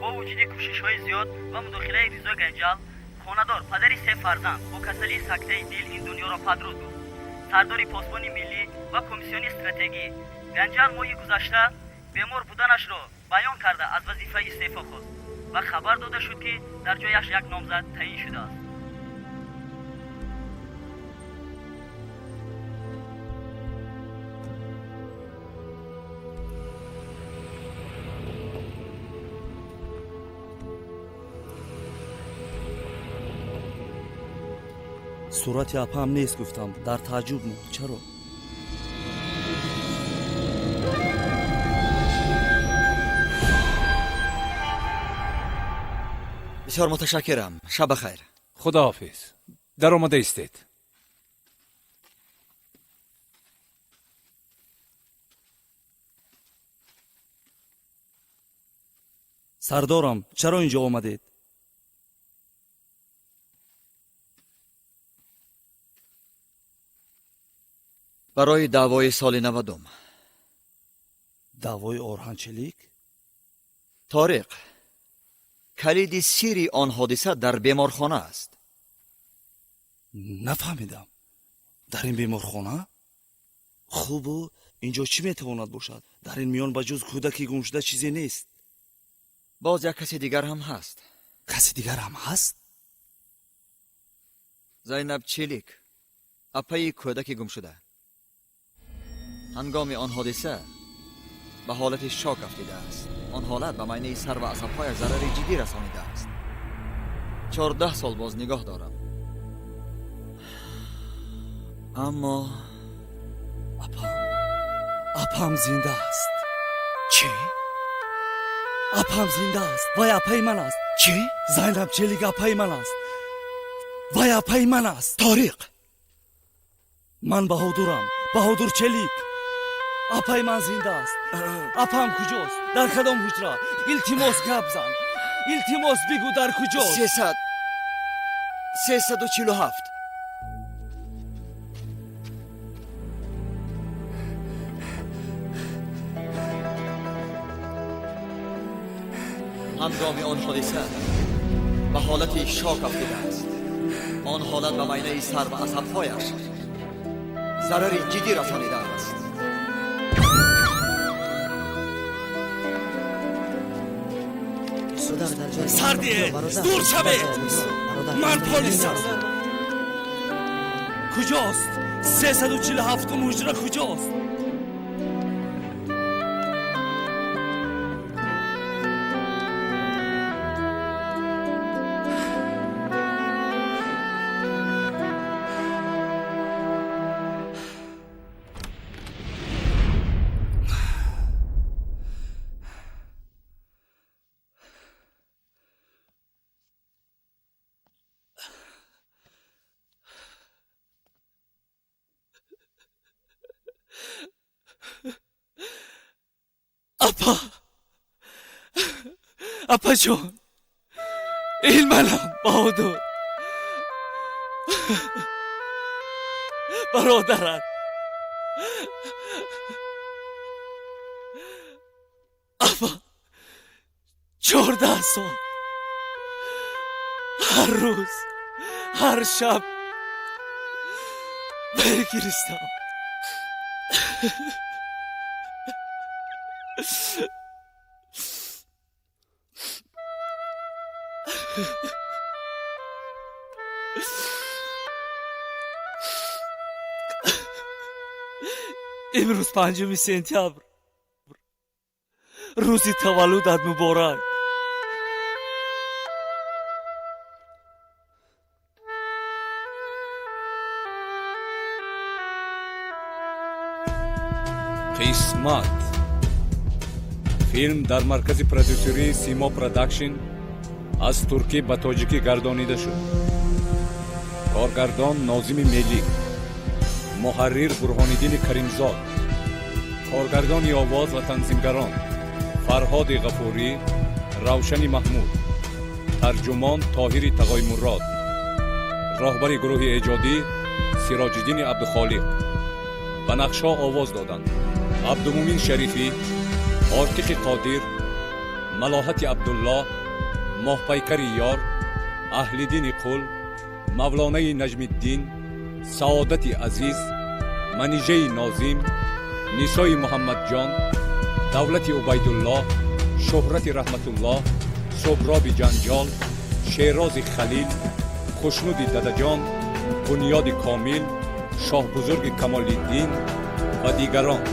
Бо вуҷуди кӯшишҳои зиёд ва мудохилаи Ризо Ганҷал, хонадор, падари се фарзанд, бо касалии сактаи дил ин дунёро падруд гуфт. Сардори Посбони миллӣ ва Комиссиони стратегӣ Ганҷал моҳи гузашта бемор буданашро баён карда, аз вазифа истеъфо хост ва хабар дода шуд, ки дар ҷояш як номзад таъин шудааст. Сурати апаам нест, гуфтам. Дар тааҷҷуб монд: чаро? Бисёр муташаккирам. Шаб ба хайр. Худоҳофиз, даромада истед. Сардорам, чаро ин ҷо омадед? Барои даъвои соли 90-ум. Даъвои Орҳанчелик? Ториқ, калиди сирри он ҳодиса дар беморхона аст. Нафаҳмидам. Дар ин беморхона? Хубу ин ҷо чӣ метавонад бошад? Дар ин миён ба ҷуз кӯдаки гумшуда чизе нест. Боз як каси дигар ҳам ҳаст. Каси дигар ҳам ҳаст? Зайнаб Чилик, апаи кӯдаки гумшуда, ҳангоми он ҳодиса ба ҳолати шок афтидааст. Он ҳолат ба майнаи сар ва асабҳояш зарари ҷиддӣ расонидааст. 14 сол боз нигоҳ дорам, аммо Апам зинда аст. Чӣ? Апам зинда аст, вай апаи ман аст. Чӣ? Зайнаб Челик апаи ман аст, вай апаи ман аст. Ториқ! Ман Баҳодурам, Баҳодур Челик. Апаи ман зинда аст. Апам куҷост? Дар кадом ҳуҷра? Илтимос, гап зан, илтимос, бигӯ, дар куҷост? 347. Ҳангоми он ҳодиса ба ҳолати шок афтидааст. Он ҳолат ба майнаи сар ва асабҳояш зарари ҷиддӣ расонидааст. Сардие, дур шавед, ман полисам. Куҷост? 347-ум ҳуҷра куҷост? Апа, апаҷон, ин манам, Баҳодур, бародарат. Апа, 14 сол ҳар рӯз, ҳар шаб мегиристам. Имрӯз 5 сентябр, рӯзи таваллудат муборак. Қисмат. Филм дар маркази продюсерии Симо Продакшн аз туркӣ ба тоҷикӣ гардонида шуд. Коргардон Нозими Мелик, муҳаррир Бурҳониддини Каримзод, коргардони овоз ва танзимгарон Фарҳоди Ғафурӣ, Равшани Маҳмуд, тарҷумон Тоҳири Тағоймурод, роҳбари гурӯҳи эҷодӣ Сироҷиддини Абдухолиқ. Ба нақшҳо овоз доданд Абдумумин Шарифӣ, Ортиқи Қодир, Малоҳати Абдуллоҳ, Моҳпайкари Ёр, Аҳлиддини Қул, Мавлонаи Наҷмиддин, Саодати Азиз, Манижаи Нозим, Нисои Муҳаммадҷон, Давлати Убайдуллоҳ, Шӯҳрати Раҳматуллоҳ, Суброби Ҷанҷол, Шерози Халил, Хушнуди Дадаҷон, Бунёди Комил, Шоҳбузурги Камолиддин ва дигарон.